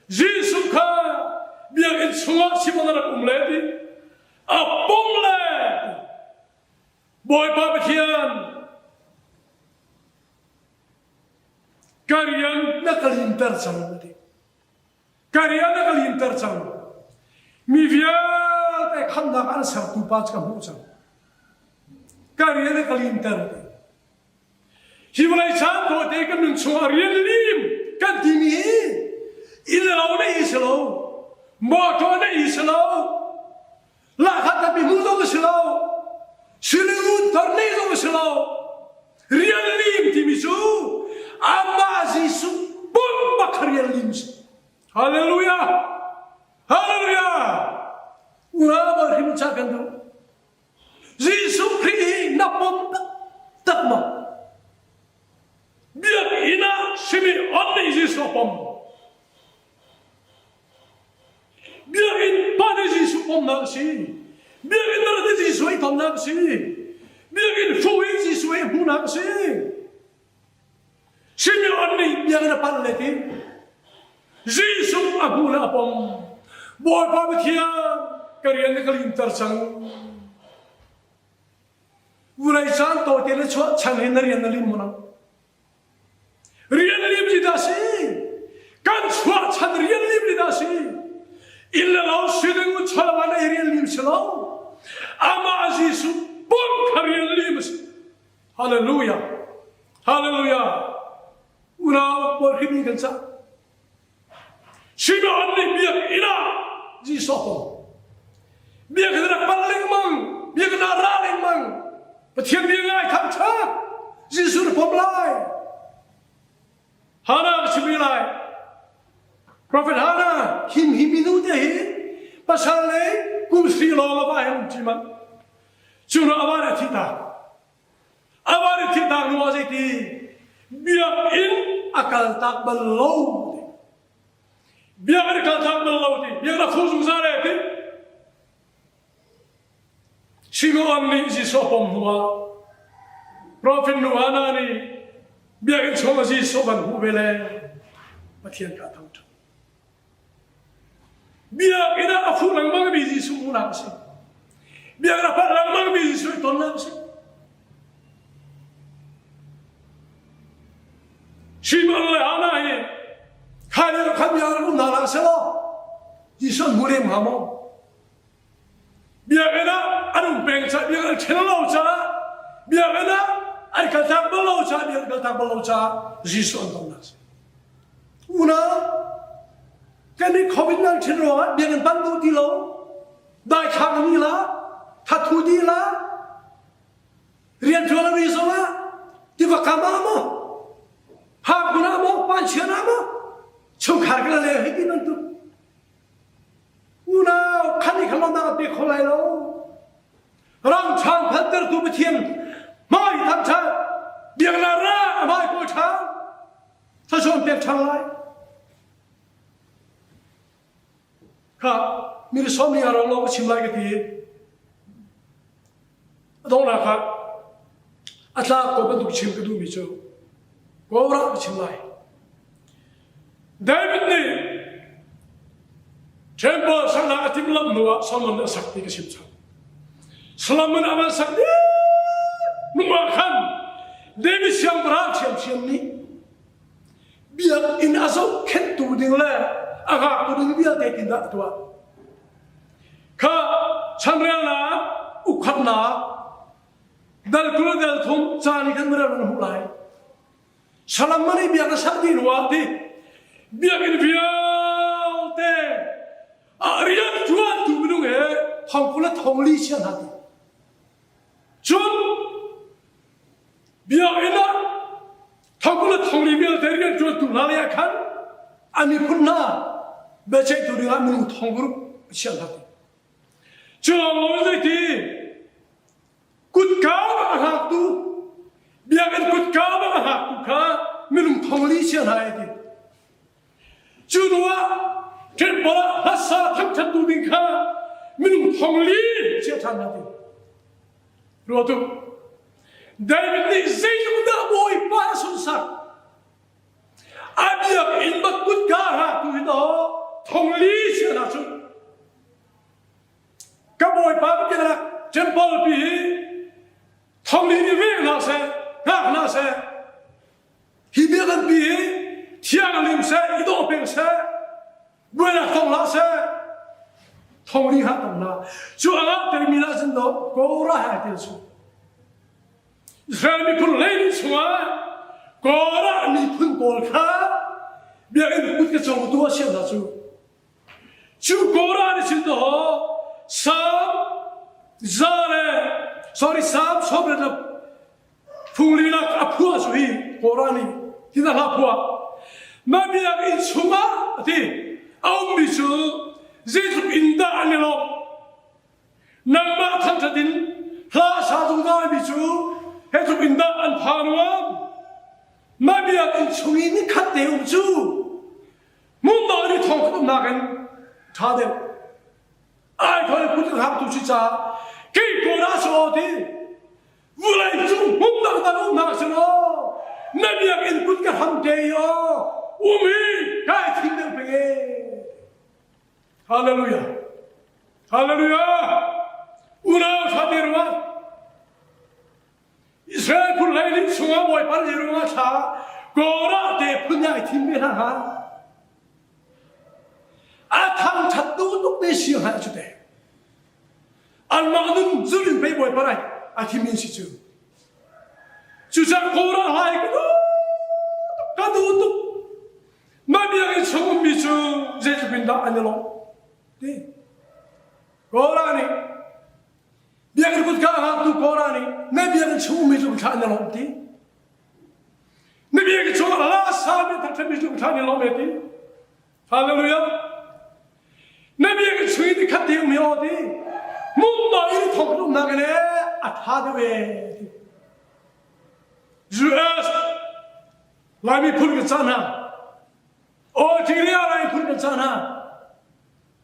Jesuh kha biakinn chungah Simon a rak um le ti a pom le Bawipa Pathian ka rian na ka limter cang a ti. Ka rian na ka limter cang. Mi vialte khamnak an sertu pa cu ka hmuh cang. Ka rian na ka limter a ti. Hi vawlei caan tawite kan nun chungah rian lim kan timi hi inn lo na i si lo, motor na i si lo, Lahkhah tampi hmuh zong a si lo. Silingun thar neih zong a si lo. Rian lim timi cu amah Jesuh pumpak kha rian lim si. Hallelujah! Hallelujah! Unau hrim cha kan duh. Jesuh Khrih hi na pom tak maw? Biakinn ah simi on nih Jesuh a pom. Biakinn pa nih Jesuh pomnak a si. Biakinn rat i Jesuh i tonnak a si. Biakinn hruh i Jesuh i hmuhnak a si. Simeon nih biakinn a panh le ti. Jesuh a hmuh le a pom. Bawipa Pathian ka rian na ka limter cang. Vulei caan tawite na chuah chan hin na rian na lim maw lo? Rian lim ni dah si? Kan chuah chan rian lim ni dah si? Inn le lo sining chawlama na i rian lim si lo. Amah Jesuh pum kha rian lim a si. Hallelujah. Hallelujah. Unau pawl khi kan cah. Simeon nih biakinn ah Jesuh a Biakinn rak pal lengmang, biakinn ah ra lengmang. Pathian bia ngai thangṭhat. Jesuh na pom lai. Hannah ka chim lai. Prophet Hannah him hi minu te hi pasal le kum sri lawng a va he um ṭi man. Cu a va le thi ta. Amah nih thihnak hnu ah zeiti biakinn a kaltak bal lo ti. Biakinn a kaltak bal lo ti. Biakinn a fuh zungzal e ti. Simeon nih Jesuh a pom hnu ah Prophet nu Hannah nih biakinn chung ah Jesuh van hmuh ve le Pathian ka thangṭhat. Biakinn ah a fuh lengmangmi Jesuh hmuhnak a si. Biakinn a panh lengmangmi Jesuh i tonnak a si. Simon le Anna hi kha lio khan bia rak um hna hlah selaw Jesuh an hmu lem hnga maw? Biakinn ah an um peng caah biakinn an ṭhen lo caah biakinn ah an kaltak bal lo caah biakinn kaltak bal lo caah Jesuh an tonnak a si. Unau, kan i COVID nan ṭhen ruangah biakinn panh duh ti lo, daithlang ni la, thathu di la, rianṭuan a mi zongah tiva kam ah maw, hang ah maw, panchian ah maw, chungkhar kan le hei ti bantuk. Unau, khan i khan lawmnak an pe kho lai lo. Ram ṭhan phantertu Pathian hmai tham ṭhan, biaknak ra a hmai kawl ṭhan, thluachuah pek ṭhan lai. Kha mi sawm a rong lo ka chim lai ka ti. A donghnak ah a tlak ko bantuk chim ka duhmi cu Kawlram ka chim lai. David nih temple saknak a timhlamh hnuah Solomon a sak ti ka chim cang. Solomon a van sak dih hnuah khan David siangpahrang ṭhiamṭhiam nih biakinn a zohkhenhtu ding le a hngaktu ding vialte tindah a tuah. Kha chanrelnak, ukhatnak, dal 20 dal thum caan i kan rel nan hmuh lai. Salam nih biak na sak dih hnuah ti biakinn vialte a rian ṭuantu minung he thong 20 le thong li chia hna ti. Cun biakinn ah thong 20 le thong li vialte rian ṭuantu hna lei ah khan a miphun hna biaceihtu dingah minung thong ruk a chiah hna ti. Cu lawng zeiti kutka bang a hngaktu biakinn kutka bang a hngaktu kha minung thong li chia hna ai ti. Cu hnu ah temple ah hlasa thangṭhattu ding kha minung thong li chia ṭhan hna ti. Ruat u. David nih zeitluk dah Bawipa a sunsak. A biakinn bak kutka hngaktu hi daw thong li chia hna cu. Ka Bawipa ka biaknak temple pi hi thong li nih veng hna seh, hngak hna seh. Hi biakinn pi hi thianglim seh, i dawh peng seh, buainak tong hlah seh, thong li hlah tong hlah. Cu angah termi lah cun do Korah he ai tel su. Israel miphun leilung chungah Korah miphun pawl kha biakinn kut ka cawngtu a siam hna cu. Cu Korah nih cun dawh Salm za le sorry Salm sawmriat le Phunglinak a phuah cu hi Korah nih hi hla phuah. Mah biakinn chungah a ti a ummi cu zeitluk in dah an i lawmh. Nangmah thangṭhat in hla sa zungzalmi cu heitluk in dah an pha nuam. Mah biakinn chung i nikhat te um cu hmunmah nih thawng khat umnak in ṭha deuh. Ai thaw in kut hngaktu si caah kei Korah cu aw ti Vulei cung hmun dangdang um hna selaw na biakinn kut ka hram te i aw um hi kai thim deuh peng e. Hallelujah. Hallelujah. Unau tha te ruah. Israel phun hlei chungah Bawipa nih ruangah thla Korah te phun ai thim ve hna hnga. A thangṭhat duh tuk te si hnga cu te. Anmah nun zulh in pei Bawipa rai a thimmi si cu. Cucaah Korah hla hi ka duh tuk, ka duh tuk. Mah biakinn chung ummi cu zeitluk in dah an i lawmh ti. Korah nih biakinn kutka a hngaktu Korah nih na biakinn chung ummi cu thla an i lawmh ti. Na biakinn chung ah hla sami thangṭhatmi cu thla an i lawmh e ti. Hallelujah. Na biakinn chung i nikhat te um hi aw ti. Mumbai in thawk umnak in a tha deuh e ti. US Laimi phun kan cah hna. Australia Lai phun kan cah hna.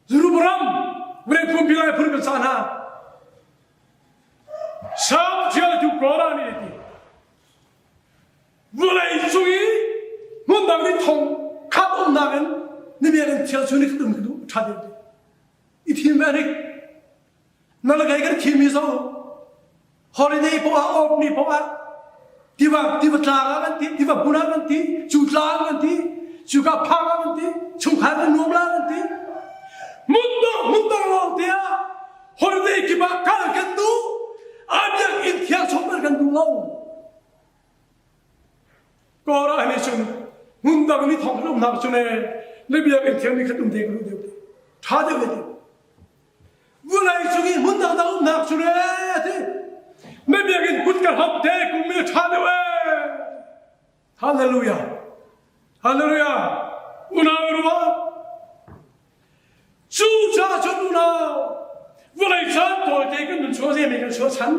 Europe ram vawlei pumpi Lai phun kan cah hna. Sam ṭialtu Korah nih a ti. Vawlei cung i hmundang nih thong khat umnak in na biakinn thial cu ni khat um ka duh ṭha deuh ti. thim ve rik. Na le kei kan thim hi zo. Holiday poah ah off ni poah ah tiva tiva tlang ah kan ti, tiva hmun ah kan ti, cu tlang kan ti, cuka phang ah kan ti, chungkhar kan nuam la kan ti. Hmun dang hmun dang lawng te ah holiday kip ah kal kan duh. A biakinn thiang chung kan duh lo. Korah nih cun hmun dang nih thong kan umnak cu le na biakinn thiang nih khat um te ka duh deuh ti. Ṭha deuh ve ti. Vawlei cung i hmun dangdang umnak cu le ti. Na biakinn kut ka hlam te kum mi ṭha deuh ee. Hallelujah. Hallelujah. Unau ruah. Cu caah cun unau vawlei caan tawite kan nun chuah zei kan chuah chan.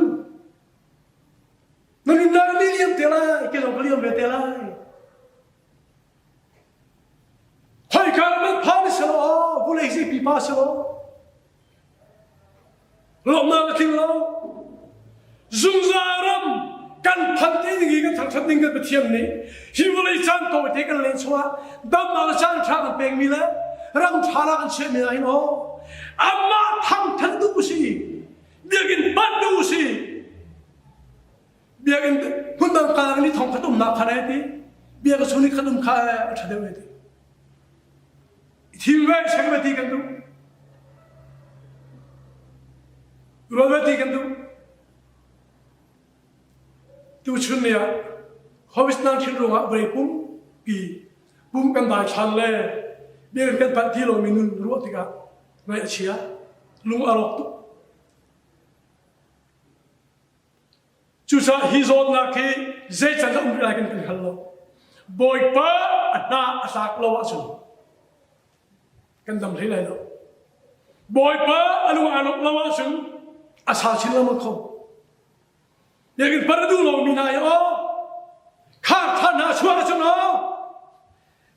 Na nunnak ni liam te lai, ke zong ka liam ve te lai. Khoika man phan si lo, vulei zei pipa si lo. Lawmnak a tling lo. Zungzal ram kan phan te ding i kan thangthat ding kan Pathian nih hi vawlei caan tawite kan len chungah damnak caan ṭha kan pekmi le ram ṭha la kan chiahmi ah hin aw amah thangthat duh si biakinn panh duh si biakinn hmun dang kalang ni thong khat umnak kha ne ti biakinn chung ni khat um kha a ṭha deuh ne ti thim ve cheng ve ti kan duh rual ve ti kan duh tuchun ni ah Covid 19 ruangah vawlei pumpi pum kan dai ṭhan le biakinn kan panh ti lomi nun ruah tikah ngaih a chia lung a rawk tuk Cucaah hi zawtnak hi zei can dah um rih lai kan kan hngal lo. Bawipa a hna a tlak lo ahcun kan dam hlei lai lo. Bawipa a lung aa lawmh lo ahcun a sa chin lengmang kho. Biakinn par a duh lomi hna i aw khar than hna chuak ahcun aw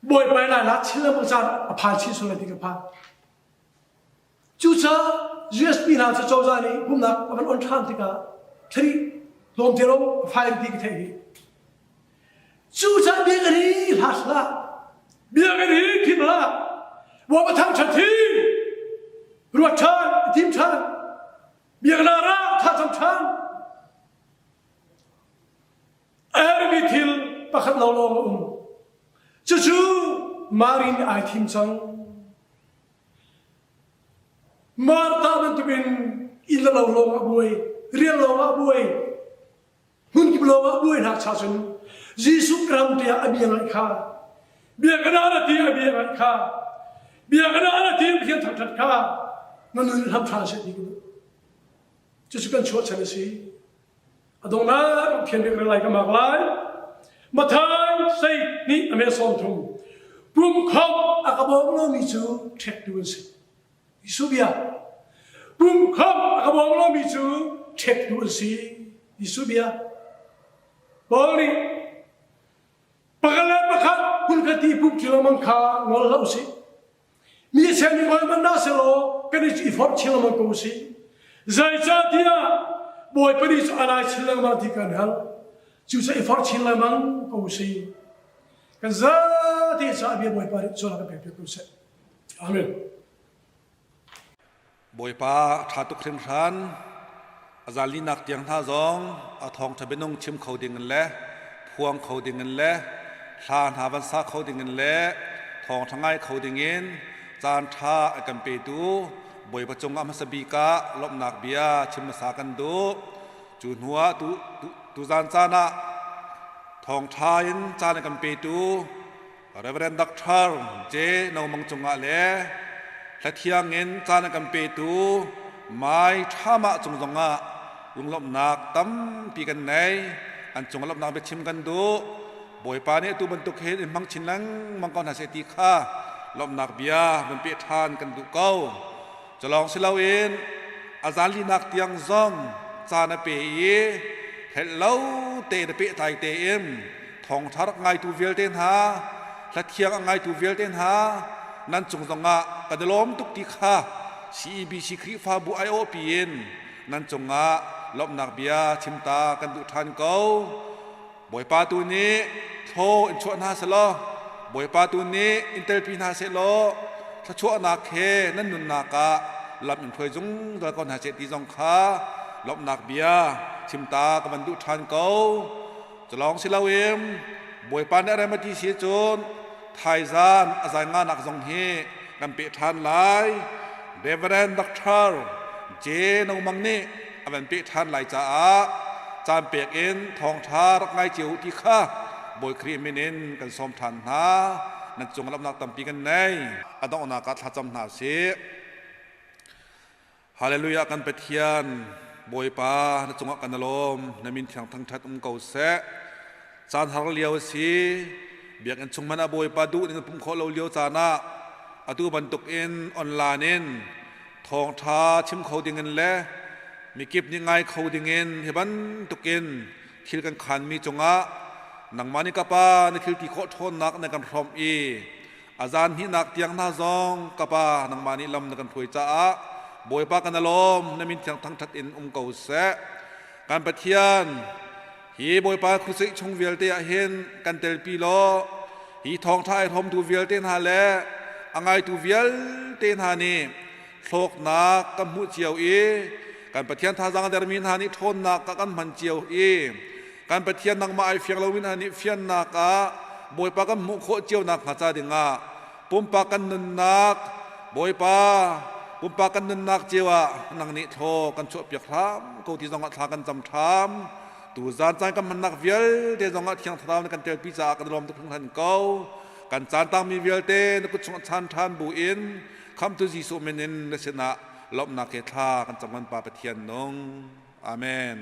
Bawipa lai lak chin lengmang caan a phan chin sual lai ti ka phan. Cucaah USB hna cu cozah nih pumnak a van on ṭhan tikah thari tlawmte lo a fai ti ka theih hi. Cucaah biakinn hi hlat hlah. Biakinn hi phit hlah. Bawipa thangṭhat hi ruat ṭhan, i tim ṭhan. Biakinn ah ra thlacam ṭhan. A herhmi thil pakhat lawnglawng a um. Cucu Mari nih ai thim cang. Martha bantukin inn le lo lawng ah buai, rian lawng ah buai, hmunkip lawng ah buai hna cha cun Jesuh ram te ah a bia ngaih kha, bia ka na ti a bia ngaih kha, bia ka na ti Pathian thangṭhat kha na nun hlam ṭha seh ti ka duh. Cucu kan chuahchan a si. A donghnak Pathian bik lai ka mak lai. Mathai sei nih a me 30 pumkhawmh a ka bawm lomi cu ṭhektu an si. Jesuh bia. Pumkhawmh a ka bawm lomi cu ṭhektu an si. Jesuh bia. Paul nih pakhat le pakhat hmunkhat i pumh ṭi lengmang kha ngol hlah usih. Mi sen nih ngol hmanh dah selaw kan i forh chin lengmang ko usih. Zeicahtiah Bawipa nih cu a lai chin lengmang ti kan hal. Cucaah i forh chin lengmang ko usih. Kan zate caah bia Bawipa nih cawn a kan pek piak ko seh. Amen. Bawipa a ṭha tuk hringhran. A zalinak tiang hna zong a thawngṭha bianung chim kho ding in le phuang kho ding in le hla hna van sa kho ding in le thawngṭha ngai kho ding in caan ṭha a kan petu Bawipa cungah hmasa bik ah lawmhnak bia chim hmasa kan duh. Cu hnuah tu, tuzan caan ah thawngṭha in caan a kan petu Reverend Dr. J. No Mang cungah le hlathiang in caan a kan petu Mai Ṭhamah cung zongah lunglawmhnak tampi kan nei. An cung lawmhnak biachim kan duh. Bawipa nih atu bantuk hin in hmang chin lengmang ko hna seh ti kha lawmhnak bia van peh ṭhan kan duh ko. Culawng si loin a zanlinak tiang zong caan a pe i helh lo tein a pehtlai tein thawngṭha rak ngaitu vialte hna hlathiang a ngaitu vialte hna nan cung zongah kan i lawm tuk ti kha CEBC Khrihfabu aiawhpi in nan cungah lawmhnak bia chimta kan duh ṭhan ko. Bawipa tu nih thlaw in chuah hna selaw Bawipa tu nih in telpi hna sehlaw thluachuahnak he nan nunnak ah lam in hruai zungzal ko hna seh ti zong kha lawmhnak bia chimta ka van duh ṭhan ko. Culawng si loin Bawipa nih a rem a ti si cun thaizan a zai nganak zong hi kan peh ṭhan lai. Reverend Dr. J. No Mang nih a van peh ṭhan lai caah caan pek in thawngṭha rak ngai cio u ti kha Bawi Khrih min in kan sawm ṭhan hna. Nan cung lawmhnak tampi kan nei. A donghnak ah thlacam hna sih. Hallelujah kan Pathian Bawipa na cungah kan lawm na min thiang thangthat um ko seh caan har lio a si biakinn chung hmanh ah Bawipa duh ning pum khawh lo lio caan ah atu bantuk in online in thawngtha chim kho ding in le mikip nih ngai kho ding in hi bantuk in thil kan khan mi cungah nangmah nih ka pa na thil ti khawh ṭhawnnak na kan hrawmh i A zan hnihnak tiang hna zong ka pa nangmah nih lam na kan hruai caah Bawipa kan alawm na min thiang thangṭhat in um ko seh. Kan Pathian, hi Bawipa khuasih chung vialte ah hin kan telpi law hi thawngṭha ai hrawmtu vialte hna le a ngaitu vialte hna nih hlawknak kan hmuh cio i kan Pathian thazaang a dermi hna nih ṭhawnnak ah kan hman cio i Kan Pathian nangmah ai fiang lomi hna nih fiannak ah Bawipa kan hmuh khawh cio nakhnga ca dingah pumpak kan nunnak Bawipa pumpak kan nunnak cio ah nang nih thlaw kan chuahpiak hram ko ti zongah thla kan cam ṭham. Tuzaan caan kan hmannak vialte zongah Thiang Thlarau na kan telpi caah kan lawm tuk hringhran ko. Kan caan tangmi vialte na kut chungah chan ṭhan buin Khamhtu Jesuh min in na sinah lawmhnak he thla kan cam kan Pa Pathian nung. Amen.